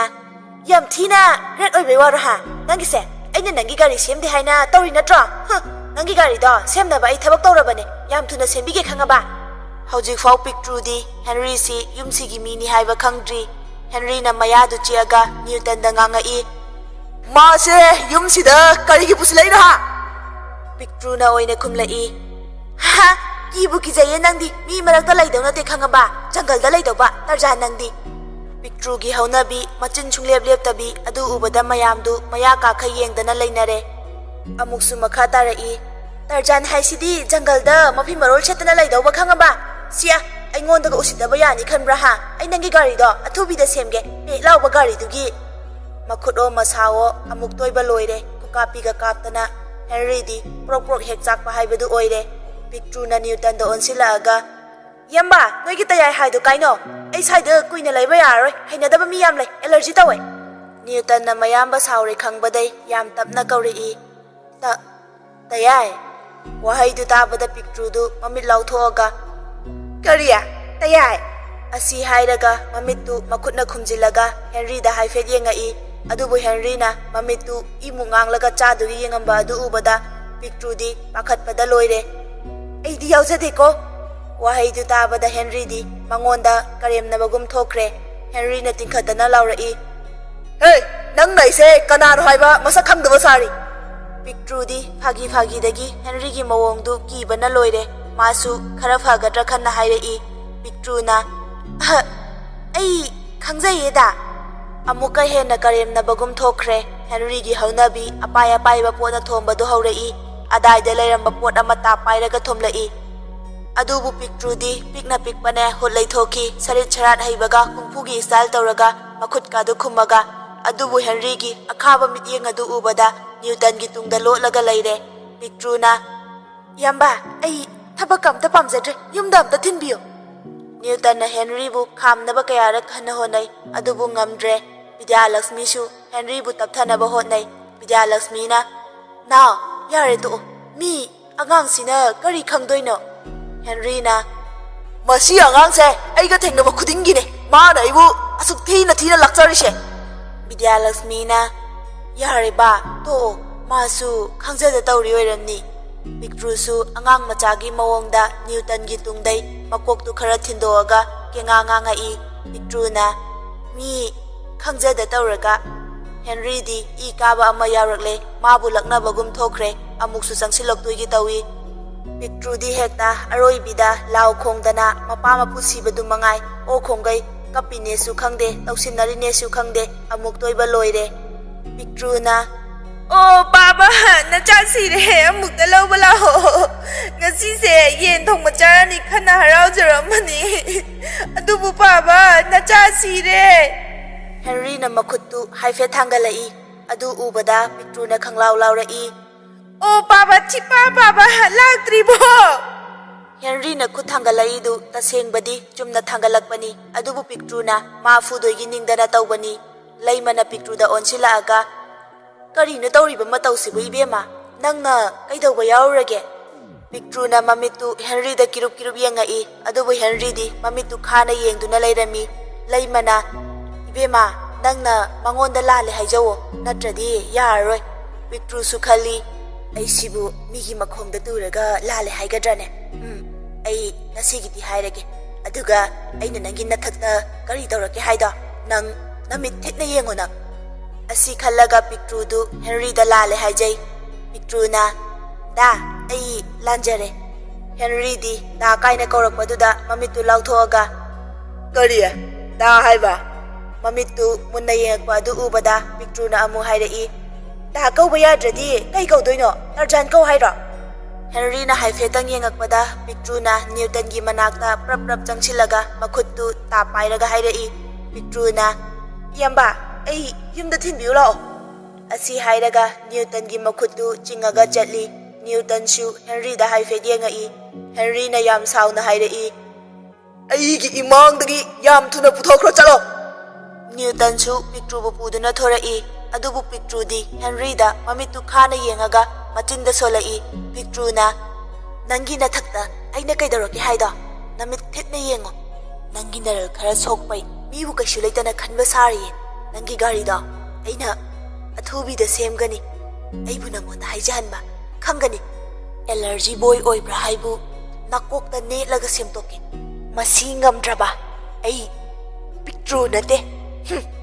"ꯌꯥꯝ ꯊꯤꯅ ꯒ꯭ꯔꯦꯠ ꯑꯣꯏꯕꯩ ꯋꯥꯔꯣ, ꯍꯥ? ꯅꯪꯒꯤꯁꯦ ꯑꯩꯅ ꯅꯪꯒꯤ ꯒꯥꯔꯤ ꯁꯦꯝꯗꯦ ꯍꯥꯏꯅ ꯇꯧꯔꯤ ꯅꯠꯇ꯭ꯔꯣ? ꯍꯨ!" ꯅꯪꯒꯤ ꯒꯥꯔꯤꯗꯣ ꯁꯦꯝꯅꯕ ꯑꯩ ꯊꯕꯛ ꯇꯧꯔꯕꯅꯦ꯫ ꯌꯥꯝ ꯊꯨꯅ ꯁꯦꯝꯕꯤꯒꯦ, ꯈꯪꯉꯕ? ꯍꯧꯖꯤꯛꯐꯥꯎ ꯄꯤꯛꯇ꯭ꯔꯨꯗꯤ ꯍꯦꯟꯔꯤꯁꯤ ꯌꯨꯝꯁꯤꯒꯤ ꯃꯤꯅꯤ ꯍꯥꯏꯕ ꯈꯪꯗ꯭ꯔꯤ꯫ ꯍꯦꯟꯔꯤꯅ ꯃꯌꯥꯗꯨ ꯆꯤꯛꯑꯒ ꯅ꯭ꯌꯨꯇꯟꯗ ꯉꯥꯡꯉꯛꯏ, "ꯃꯥꯁꯦ ꯌꯨꯝꯁꯤꯗ ꯀꯔꯤꯒꯤ ꯄꯨꯁꯤꯜꯂꯛꯏꯅꯣ, ꯍꯥ?" ꯄꯤꯛꯇ꯭ꯔꯨꯅ ꯑꯣꯏꯅ ꯈꯨꯝꯂꯛꯏ, "ꯍꯥ, ꯀꯤꯕꯨ ꯀꯤꯖꯩꯌꯦ ꯅꯪꯗꯤ꯫ ꯃꯤ ꯃꯔꯛꯇ ꯂꯩꯗꯧ ꯅꯠꯇꯦ, ꯈꯪꯉꯕ? ꯖꯪꯒꯜꯗ ꯂꯩꯗꯧꯕ, ꯇꯔꯖꯥꯟ ꯅꯪꯗꯤ꯫" ꯄꯤꯛꯇ꯭ꯔꯨꯒꯤ ꯍꯧꯅꯕꯤ, ꯃꯆꯤꯟ ꯁꯨꯡꯂꯦꯞ ꯂꯦꯞꯇꯕꯤ ꯑꯗꯨ ꯎꯕꯗ ꯃꯌꯥꯝꯗꯨ ꯃꯌꯥ ꯀꯥꯈꯩ ꯌꯦꯡꯗꯅ ꯂꯩꯅꯔꯦ꯫ ꯑꯃꯨꯛꯁꯨ ꯃꯈꯥ ꯇꯥꯔꯛꯏ, "ꯇꯔꯖꯥꯟ ꯍꯥꯏꯁꯤꯗꯤ ꯖꯪꯒꯜꯗ ꯃꯐꯤ ꯃꯔꯣꯜ ꯁꯦꯠꯇꯅ ꯂꯩꯗꯧꯕ, ꯈꯪꯉꯕ? ꯁꯤꯌꯥ, ꯑꯩꯉꯣꯟꯗꯒ ꯎꯁꯤꯠꯇꯕ ꯌꯥꯅꯤ ꯈꯟꯕ꯭ꯔꯥ, ꯍꯥ? ꯑꯩ ꯅꯪꯒꯤ ꯒꯥꯔꯤꯗꯣ ꯑꯊꯨꯕꯤꯗ ꯁꯦꯝꯒꯦ, ꯄꯦꯠ ꯂꯥꯎꯕ ꯒꯥꯔꯤꯗꯨꯒꯤ꯫" ꯃꯈꯨꯠꯑꯣ ꯃꯁꯥꯑꯣ ꯑꯃꯨꯛ ꯇꯣꯏꯕ ꯂꯣꯏꯔꯦ꯫ ꯈꯨꯀꯥꯞꯄꯤꯒ ꯀꯥꯞꯇꯅ ꯍꯦꯟꯔꯤꯗꯤ ꯄ꯭ꯔꯣꯛ ꯄ꯭ꯔꯣꯛ ꯍꯦꯛ ꯆꯥꯛꯄ ꯍꯥꯏꯕꯗꯨ ꯑꯣꯏꯔꯦ꯫ ꯄꯤꯛꯇ꯭ꯔꯨꯅ ꯅ꯭ꯌꯨꯇꯟꯗ ꯑꯣꯟꯁꯤꯜꯂꯛꯑꯒ, "ꯏꯌꯥꯝꯕ, ꯅꯣꯏꯒꯤ ꯇꯌꯥꯏ ꯍꯥꯏꯗꯣ ꯀꯥꯏꯅꯣ? ꯑꯩ ꯁ꯭ꯋꯥꯏꯗ ꯀꯨꯏꯅ ꯂꯩꯕ ꯌꯥꯔꯔꯣꯏ, ꯍꯩꯅꯗꯕ ꯃꯤ ꯌꯥꯝ ꯂꯩ, ꯑꯦꯂꯔꯖꯤ ꯇꯧꯋꯦ꯫" ꯅ꯭ꯌꯨꯇꯟꯅ ꯃꯌꯥꯝꯕ ꯁꯥꯎꯔꯦ ꯈꯪꯕꯗꯩ ꯌꯥꯝ ꯇꯞꯅ ꯀꯧꯔꯛꯏ, "ꯇ-, ꯇꯌꯥꯏ?" ꯋꯥꯍꯩꯗꯨ ꯇꯥꯕꯗ ꯄꯤꯛꯇ꯭ꯔꯨꯗꯨ ꯃꯃꯤꯠ ꯂꯥꯎꯊꯣꯛꯑꯒ, "ꯀꯔꯤ? ꯇꯌꯥꯏ?" ꯑꯁꯤ ꯍꯥꯏꯔꯒ ꯃꯃꯤꯠꯇꯨ ꯃꯈꯨꯠꯅ ꯈꯨꯝꯖꯤꯜꯂꯒ ꯍꯦꯟꯔꯤꯗ ꯍꯥꯏꯐꯦꯠ ꯌꯦꯡꯉꯛꯏ꯫ ꯑꯗꯨꯕꯨ ꯍꯦꯟꯔꯤꯅ ꯃꯃꯤꯠꯇꯨ ꯏꯃꯨꯛ ꯉꯥꯡꯂꯒ ꯆꯥꯗꯨꯒꯤ ꯌꯦꯡꯉꯝꯕ ꯑꯗꯨ ꯎꯕꯗ ꯄꯤꯛꯇ꯭ꯔꯨꯗꯤ ꯄꯥꯈꯠꯄꯗ ꯂꯣꯏꯔꯦ꯫ "ꯑꯩꯗꯤ ꯌꯥꯎꯖꯗꯦꯀꯣ꯫" ꯋꯥꯍꯩꯗꯨ ꯇꯥꯕꯗ ꯍꯦꯟꯔꯤꯗꯤ ꯃꯉꯣꯟꯗ ꯀꯔꯦꯝꯅꯕꯒꯨꯝ ꯊꯣꯛꯈ꯭ꯔꯦ꯫ ꯍꯦꯟꯔꯤꯅ ꯇꯤꯡꯈꯠꯇꯅ ꯂꯥꯎꯔꯛꯏ, "ꯍꯦ, ꯅꯪꯅ ꯑꯩꯁꯦ ꯀꯅꯥꯅꯣ ꯍꯥꯏꯕ ꯃꯁꯛ ꯈꯪꯗꯕ ꯁꯥꯔꯤ?" ꯄꯤꯛꯇ꯭ꯔꯨꯗꯤ ꯐꯥꯒꯤ ꯐꯥꯒꯤꯗꯒꯤ ꯍꯦꯟꯔꯤꯒꯤ ꯃꯑꯣꯡꯗꯨ ꯀꯤꯕꯅ ꯂꯣꯏꯔꯦ꯫ ꯃꯥꯁꯨ ꯈꯔ ꯐꯒꯗ꯭ꯔꯥ ꯈꯟꯅ ꯍꯥꯏꯔꯛꯏ꯫ ꯄꯤꯛꯇ꯭ꯔꯨꯅ, "ꯑꯍ, ꯑꯩ ꯈꯪꯖꯩꯌꯦꯗ꯫" ꯑꯃꯨꯛꯀ ꯍꯦꯟꯅ ꯀꯔꯦꯝꯅꯕꯒꯨꯝ ꯊꯣꯛꯈ꯭ꯔꯦ꯫ ꯍꯦꯟꯔꯤꯒꯤ ꯍꯧꯅꯕꯤ ꯑꯄꯥꯏ ꯑꯄꯥꯏꯕ ꯄꯣꯠꯅ ꯊꯣꯝꯕꯗꯨ ꯍꯧꯔꯛꯏ꯫ ꯑꯗꯥꯏꯗ ꯂꯩꯔꯝꯕ ꯄꯣꯠ ꯑꯃ ꯇꯥꯞ ꯄꯥꯏꯔꯒ ꯊꯣꯝꯂꯛꯏ꯫ ꯑꯗꯨꯕꯨ ꯄꯤꯛꯇ꯭ꯔꯨꯗꯤ ꯄꯤꯛꯅ ꯄꯤꯛꯄꯅꯦ, ꯍꯨꯠ ꯂꯩꯊꯣꯛꯈꯤ꯫ ꯁꯔꯤꯠ ꯁꯔꯥꯠ ꯍꯩꯕꯒ ꯀꯨꯡꯐꯨꯒꯤ ꯏꯁꯇꯥꯏꯜ ꯇꯧꯔꯒ ꯃꯈꯨꯠꯀꯥꯗꯨ ꯈꯨꯝꯃꯒ꯫ ꯑꯗꯨꯕꯨ ꯍꯦꯟꯔꯤꯒꯤ ꯑꯈꯥꯕ ꯃꯤꯠꯌꯦꯡ ꯑꯗꯨ ꯎꯕꯗ ꯅ꯭ꯌꯨꯇꯟꯒꯤ ꯇꯨꯡꯗ ꯂꯣꯠꯂꯒ ꯂꯩꯔꯦ꯫ ꯄꯤꯛꯇ꯭ꯔꯨꯅ, "ꯏꯌꯥꯝꯕ, ꯑꯩ ꯊꯕꯛꯀ ꯑꯝꯇ ꯄꯥꯝꯖꯗ꯭ꯔꯦ, ꯌꯨꯝꯗ ꯑꯝꯇ ꯊꯤꯟꯕꯤꯌꯨ꯫" ꯅ꯭ꯌꯨꯇꯟꯅ ꯍꯦꯟꯔꯤꯕꯨ ꯈꯥꯝꯅꯕ ꯀꯌꯥꯔꯛ ꯍꯟꯅ ꯍꯣꯠꯅꯩ, ꯑꯗꯨꯕꯨ ꯉꯝꯗ꯭ꯔꯦ꯫ ꯕꯤꯗ꯭ꯌꯥꯂꯛꯁꯃꯤꯁꯨ ꯍꯦꯟꯔꯤꯕꯨ ꯇꯞꯊꯅꯕ ꯍꯣꯠꯅꯩ꯫ ꯕꯤꯗ꯭ꯌꯥꯂꯛꯁꯃꯤꯅ, "ꯅꯥꯎ, ꯌꯥꯔꯦ ꯇꯣꯛꯑꯣ, ꯃꯤ ꯑꯉꯥꯡꯁꯤꯅ ꯀꯔꯤ ꯈꯪꯗꯣꯏꯅꯣ?" ꯍꯦꯟꯔꯤꯅ, "ꯃꯁꯤ ꯑꯉꯥꯡꯁꯦ ꯑꯩꯒ ꯊꯦꯡꯅꯕ ꯈꯨꯗꯤꯡꯒꯤꯅꯦ ꯃꯥꯅ ꯑꯩꯕꯨ ꯑꯁꯨꯛ ꯊꯤꯅ ꯊꯤꯅ ꯂꯥꯛꯆꯔꯤꯁꯦ꯫" ꯕꯤꯗ꯭ꯌꯥꯂꯛꯁꯃꯤꯅ, "ꯌꯥꯔꯦ ꯕꯥ, ꯇꯣꯛꯑꯣ, ꯃꯥꯁꯨ ꯈꯪꯖꯗ ꯇꯧꯔꯤ ꯑꯣꯏꯔꯝꯅꯤ꯫ ꯄꯤꯛꯇ꯭ꯔꯨꯁꯨ ꯑꯉꯥꯡ ꯃꯆꯥꯒꯤ ꯃꯑꯣꯡꯗ ꯅ꯭ꯌꯨꯇꯟꯒꯤ ꯇꯨꯡꯗꯩ ꯃꯀꯣꯛꯇꯨ ꯈꯔ ꯊꯤꯟꯗꯣꯛꯑꯒ ꯀꯦꯉꯥ ꯉꯥꯡꯉꯛꯏ꯫ ꯄꯤꯛꯇ꯭ꯔꯨꯅ, "ꯃꯤ ꯈꯪꯖꯗ ꯇꯧꯔꯒ"꯫ ꯍꯦꯟꯔꯤꯗꯤ ꯏ ꯀꯥꯕ ꯑꯃ ꯌꯥꯎꯔꯛꯂꯦ꯫ ꯃꯥꯕꯨ ꯂꯛꯅꯕꯒꯨꯝ ꯊꯣꯛꯈ꯭ꯔꯦ꯫ ꯑꯃꯨꯛꯁꯨ ꯆꯪꯁꯤꯜꯂꯛꯇꯣꯏꯒꯤ ꯇꯧꯏ꯫ ꯄꯤꯛꯇ꯭ꯔꯨꯗꯤ ꯍꯦꯛꯇ ꯑꯔꯣꯏꯕꯤꯗ ꯂꯥꯎ ꯈꯣꯡꯗꯅ ꯃꯄꯥ ꯃꯄꯨ ꯁꯤꯕꯗꯨ ꯃꯉꯥꯏ꯫ ꯑꯣ ꯈꯣꯡꯒꯩ, ꯀꯞꯄꯤꯅꯦꯁꯨ ꯈꯪꯗꯦ, ꯇꯧꯁꯤꯟꯅꯔꯤꯅꯦꯁꯨ ꯈꯪꯗꯦ꯫ ꯑꯃꯨꯛꯇꯣꯏꯕ ꯂꯣꯏꯔꯦ꯫ ꯄꯤꯛꯇ꯭ꯔꯨꯅ, "ꯑꯣ ꯄꯥꯕ, ꯅꯆꯥ ꯁꯤꯔꯦ, ꯑꯃꯨꯛꯇ ꯂꯧꯕ ꯂꯥꯛꯑꯣ꯫ ꯉꯁꯤꯁꯦ ꯌꯦꯟ ꯊꯣꯡꯕ ꯆꯥꯔꯅꯤ ꯈꯟꯅ ꯍꯔꯥꯎꯖꯔꯝꯕꯅꯤ꯫ ꯑꯗꯨꯕꯨ ꯄꯥꯕ, ꯅꯆꯥ ꯁꯤꯔꯦ"꯫ ꯍꯦꯟꯔꯤꯅ ꯃꯈꯨꯠꯇꯨ ꯍꯥꯏꯐꯦꯠ ꯊꯥꯡꯒꯠꯂꯛꯏ꯫ ꯑꯗꯨ ꯎꯕꯗ ꯄꯤꯛꯇ꯭ꯔꯨꯅ ꯈꯪꯂꯥꯎ ꯂꯥꯎꯔꯛꯏ꯫ "ꯑꯣ ꯄꯥꯕ, ꯊꯤꯄꯥ ꯄꯥꯕ, ꯂꯥꯛꯇ꯭ꯔꯤꯕꯣ?" ꯍꯦꯟꯔꯤꯅ ꯈꯨꯠ ꯊꯥꯡꯒꯠꯂꯛꯏꯗꯨ ꯇꯁꯦꯡꯕꯗꯤ ꯆꯨꯝꯅ ꯊꯥꯡꯒꯠꯂꯛꯄꯅꯤ, ꯑꯗꯨꯕꯨ ꯄꯤꯛꯇ꯭ꯔꯨꯅ ꯃꯥ ꯐꯨꯗꯣꯏꯒꯤ ꯅꯤꯡꯗꯅ ꯇꯧꯕꯅꯤ꯫ ꯂꯩꯃꯅ ꯄꯤꯛꯇ꯭ꯔꯨꯗ ꯑꯣꯟꯁꯤꯜꯂꯛꯑꯒ, "ꯀꯔꯤꯅꯣ ꯇꯧꯔꯤꯕ ꯃꯇꯧꯁꯤꯕꯨ, ꯏꯕꯦꯝꯃ? ꯅꯪꯅ ꯀꯩꯗꯧꯕ ꯌꯥꯎꯔꯨꯔꯒꯦ?" ꯄꯤꯛꯇ꯭ꯔꯨꯅ ꯃꯃꯤꯠꯇꯨ ꯍꯦꯟꯔꯤꯗ ꯀꯤꯔꯨꯞ ꯀꯤꯔꯨꯞ ꯌꯦꯡꯉꯛꯏ, ꯑꯗꯨꯕꯨ ꯍꯦꯟꯔꯤꯗꯤ ꯃꯃꯤꯠꯇꯨ ꯈꯥꯅ ꯌꯦꯡꯗꯨꯅ ꯂꯩꯔꯝꯃꯤ꯫ ꯂꯩꯃꯅ, "ꯏꯕꯦꯝꯃ, ꯅꯪꯅ ꯃꯉꯣꯟꯗ ꯂꯥꯜꯂꯦ ꯍꯥꯏꯖꯧꯋꯣ, ꯅꯠꯇ꯭ꯔꯗꯤ ꯌꯥꯔꯔꯣꯏ"꯫ ꯄꯤꯛꯇ꯭ꯔꯨꯁꯨ ꯈꯜꯂꯤ, "ꯑꯩꯁꯤꯕꯨ ꯃꯤꯒꯤ ꯃꯈꯣꯡꯗ ꯇꯨꯔꯒ ꯂꯥꯜꯂꯦ ꯍꯥꯏꯒꯗ꯭ꯔꯅꯦ? ꯎꯝ, ꯑꯩ ꯉꯁꯤꯒꯤꯗꯤ ꯍꯥꯏꯔꯒꯦ, ꯑꯗꯨꯒ ꯑꯩꯅ ꯅꯪꯒꯤ ꯅꯊꯛꯇ ꯀꯔꯤ ꯇꯧꯔꯛꯀꯦ ꯍꯥꯏꯗꯣ ꯅꯪ ꯅꯃꯤꯠ ꯊꯦꯛꯅ ꯌꯦꯡꯉꯣ ꯅꯪ"꯫ ꯑꯁꯤ ꯈꯜꯂꯒ ꯄꯤꯛꯇ꯭ꯔꯨꯗꯨ ꯍꯦꯟꯔꯤꯗ ꯂꯥꯜꯂꯦ ꯍꯥꯏꯖꯩ꯫ ꯄꯤꯛꯇ꯭ꯔꯨꯅ, "ꯗꯥ, ꯑꯩ ꯂꯥꯟꯖꯔꯦ"꯫ ꯍꯦꯟꯔꯤꯗꯤ "ꯗꯥ" ꯀꯥꯏꯅ ꯀꯧꯔꯛꯄꯗꯨꯗ ꯃꯃꯤꯠꯇꯨ ꯂꯥꯎꯊꯣꯛꯑꯒ, "ꯀꯔꯤ? ꯗꯥ ꯍꯥꯏꯕ?" ꯃꯃꯤꯠꯇꯨ ꯃꯨꯟꯅ ꯌꯦꯡꯉꯛꯄ ꯑꯗꯨ ꯎꯕꯗ ꯄꯤꯛꯇ꯭ꯔꯨꯅ ꯑꯃꯨꯛ ꯍꯥꯏꯔꯛꯏ, "ꯗꯥ ꯀꯧꯕ ꯌꯥꯗ꯭ꯔꯗꯤ ꯀꯩ ꯀꯧꯗꯣꯏꯅꯣ? ꯇꯔꯖꯥꯟ ꯀꯧ ꯍꯥꯏꯔꯣ?" ꯍꯦꯟꯔꯤꯅ ꯍꯥꯏꯐꯦꯠꯇꯪ ꯌꯦꯡꯉꯛꯄꯗ ꯄꯤꯛꯇ꯭ꯔꯨꯅ ꯅ꯭ꯌꯨꯇꯟꯒꯤ ꯃꯅꯥꯛꯇ ꯄ꯭ꯔꯞ ꯄ꯭ꯔꯞ ꯆꯪꯁꯤꯜꯂꯒ ꯃꯈꯨꯠꯇꯨ ꯇꯥꯞ ꯄꯥꯏꯔꯒ ꯍꯥꯏꯔꯛꯏ꯫ ꯄꯤꯛꯇ꯭ꯔꯨꯅ, "ꯏꯌꯥꯝꯕ, ꯑꯩ ꯌꯨꯝꯗ ꯊꯤꯟꯕꯤꯌꯨ ꯂꯥꯛꯑꯣ"꯫ ꯑꯁꯤ ꯍꯥꯏꯔꯒ ꯅ꯭ꯌꯨꯇꯟꯒꯤ ꯃꯈꯨꯠꯇꯨ ꯆꯤꯡꯉꯒ ꯆꯠꯂꯤ꯫ ꯅ꯭ꯌꯨꯇꯟꯁꯨ ꯍꯦꯟꯔꯤꯗ ꯍꯥꯏꯐꯦꯠ ꯌꯦꯡꯉꯛꯏ꯫ ꯍꯦꯟꯔꯤꯅ ꯌꯥꯝ ꯁꯥꯎꯅ ꯍꯥꯏꯔꯛꯏ, "ꯑꯩꯒꯤ ꯏꯃꯥꯡꯗꯒꯤ ꯌꯥꯝ ꯊꯨꯅ ꯄꯨꯊꯣꯛꯈ꯭ꯔꯣ, ꯆꯠꯂꯣ!" ꯅ꯭ꯌꯨꯇꯟꯁꯨ ꯄꯤꯛꯇ꯭ꯔꯨꯕꯨ ꯄꯨꯗꯨꯅ ꯊꯣꯔꯛꯏ꯫ ꯑꯗꯨꯕꯨ ꯄꯤꯛꯇ꯭ꯔꯨꯗꯤ ꯍꯦꯟꯔꯤꯗ ꯃꯃꯤꯠꯇꯨ ꯈꯥꯅ ꯌꯦꯡꯉꯒ ꯃꯆꯤꯟꯗ ꯁꯣꯜꯂꯛꯏ꯫ ꯄꯤꯛꯇ꯭ꯔꯨꯅ, "ꯅꯪꯒꯤ ꯅꯊꯛꯇ ꯑꯩꯅ ꯀꯩꯗꯧꯔꯛꯀꯦ ꯍꯥꯏꯗꯣ? ꯅꯃꯤꯠ ꯊꯦꯠꯅ ꯌꯦꯡꯉꯣ꯫ ꯅꯪꯒꯤ ꯅꯔꯜ ꯈꯔ ꯁꯣꯛꯄꯩ ꯃꯤꯕꯨ ꯀꯩꯁꯨ ꯂꯩꯇꯅ ꯈꯟꯕ ꯁꯥꯔꯤꯌꯦ꯫ ꯅꯪꯒꯤ ꯒꯥꯔꯤꯗꯣ ꯑꯩꯅ ꯑꯊꯨꯕꯤꯗ ꯁꯦꯝꯒꯅꯤ꯫ ꯑꯩꯕꯨ ꯅꯪꯉꯣꯟꯗ ꯍꯥꯏꯖꯍꯟꯕ ꯈꯪꯒꯅꯤ"꯫ ꯑꯦꯂꯔꯖꯤ ꯕꯣꯏ ꯑꯣꯏꯕ꯭ꯔꯥ ꯍꯥꯏꯕꯨ ꯅꯀꯣꯛꯇ ꯅꯦꯠꯂꯒ ꯁꯦꯝꯗꯣꯛꯀꯦ꯫ ꯃꯁꯤ ꯉꯝꯗ꯭ꯔꯕ ꯑꯩ ꯄꯤꯛꯇ꯭ꯔꯨ ꯅꯠꯇꯦ꯫ ꯍꯨꯝ꯫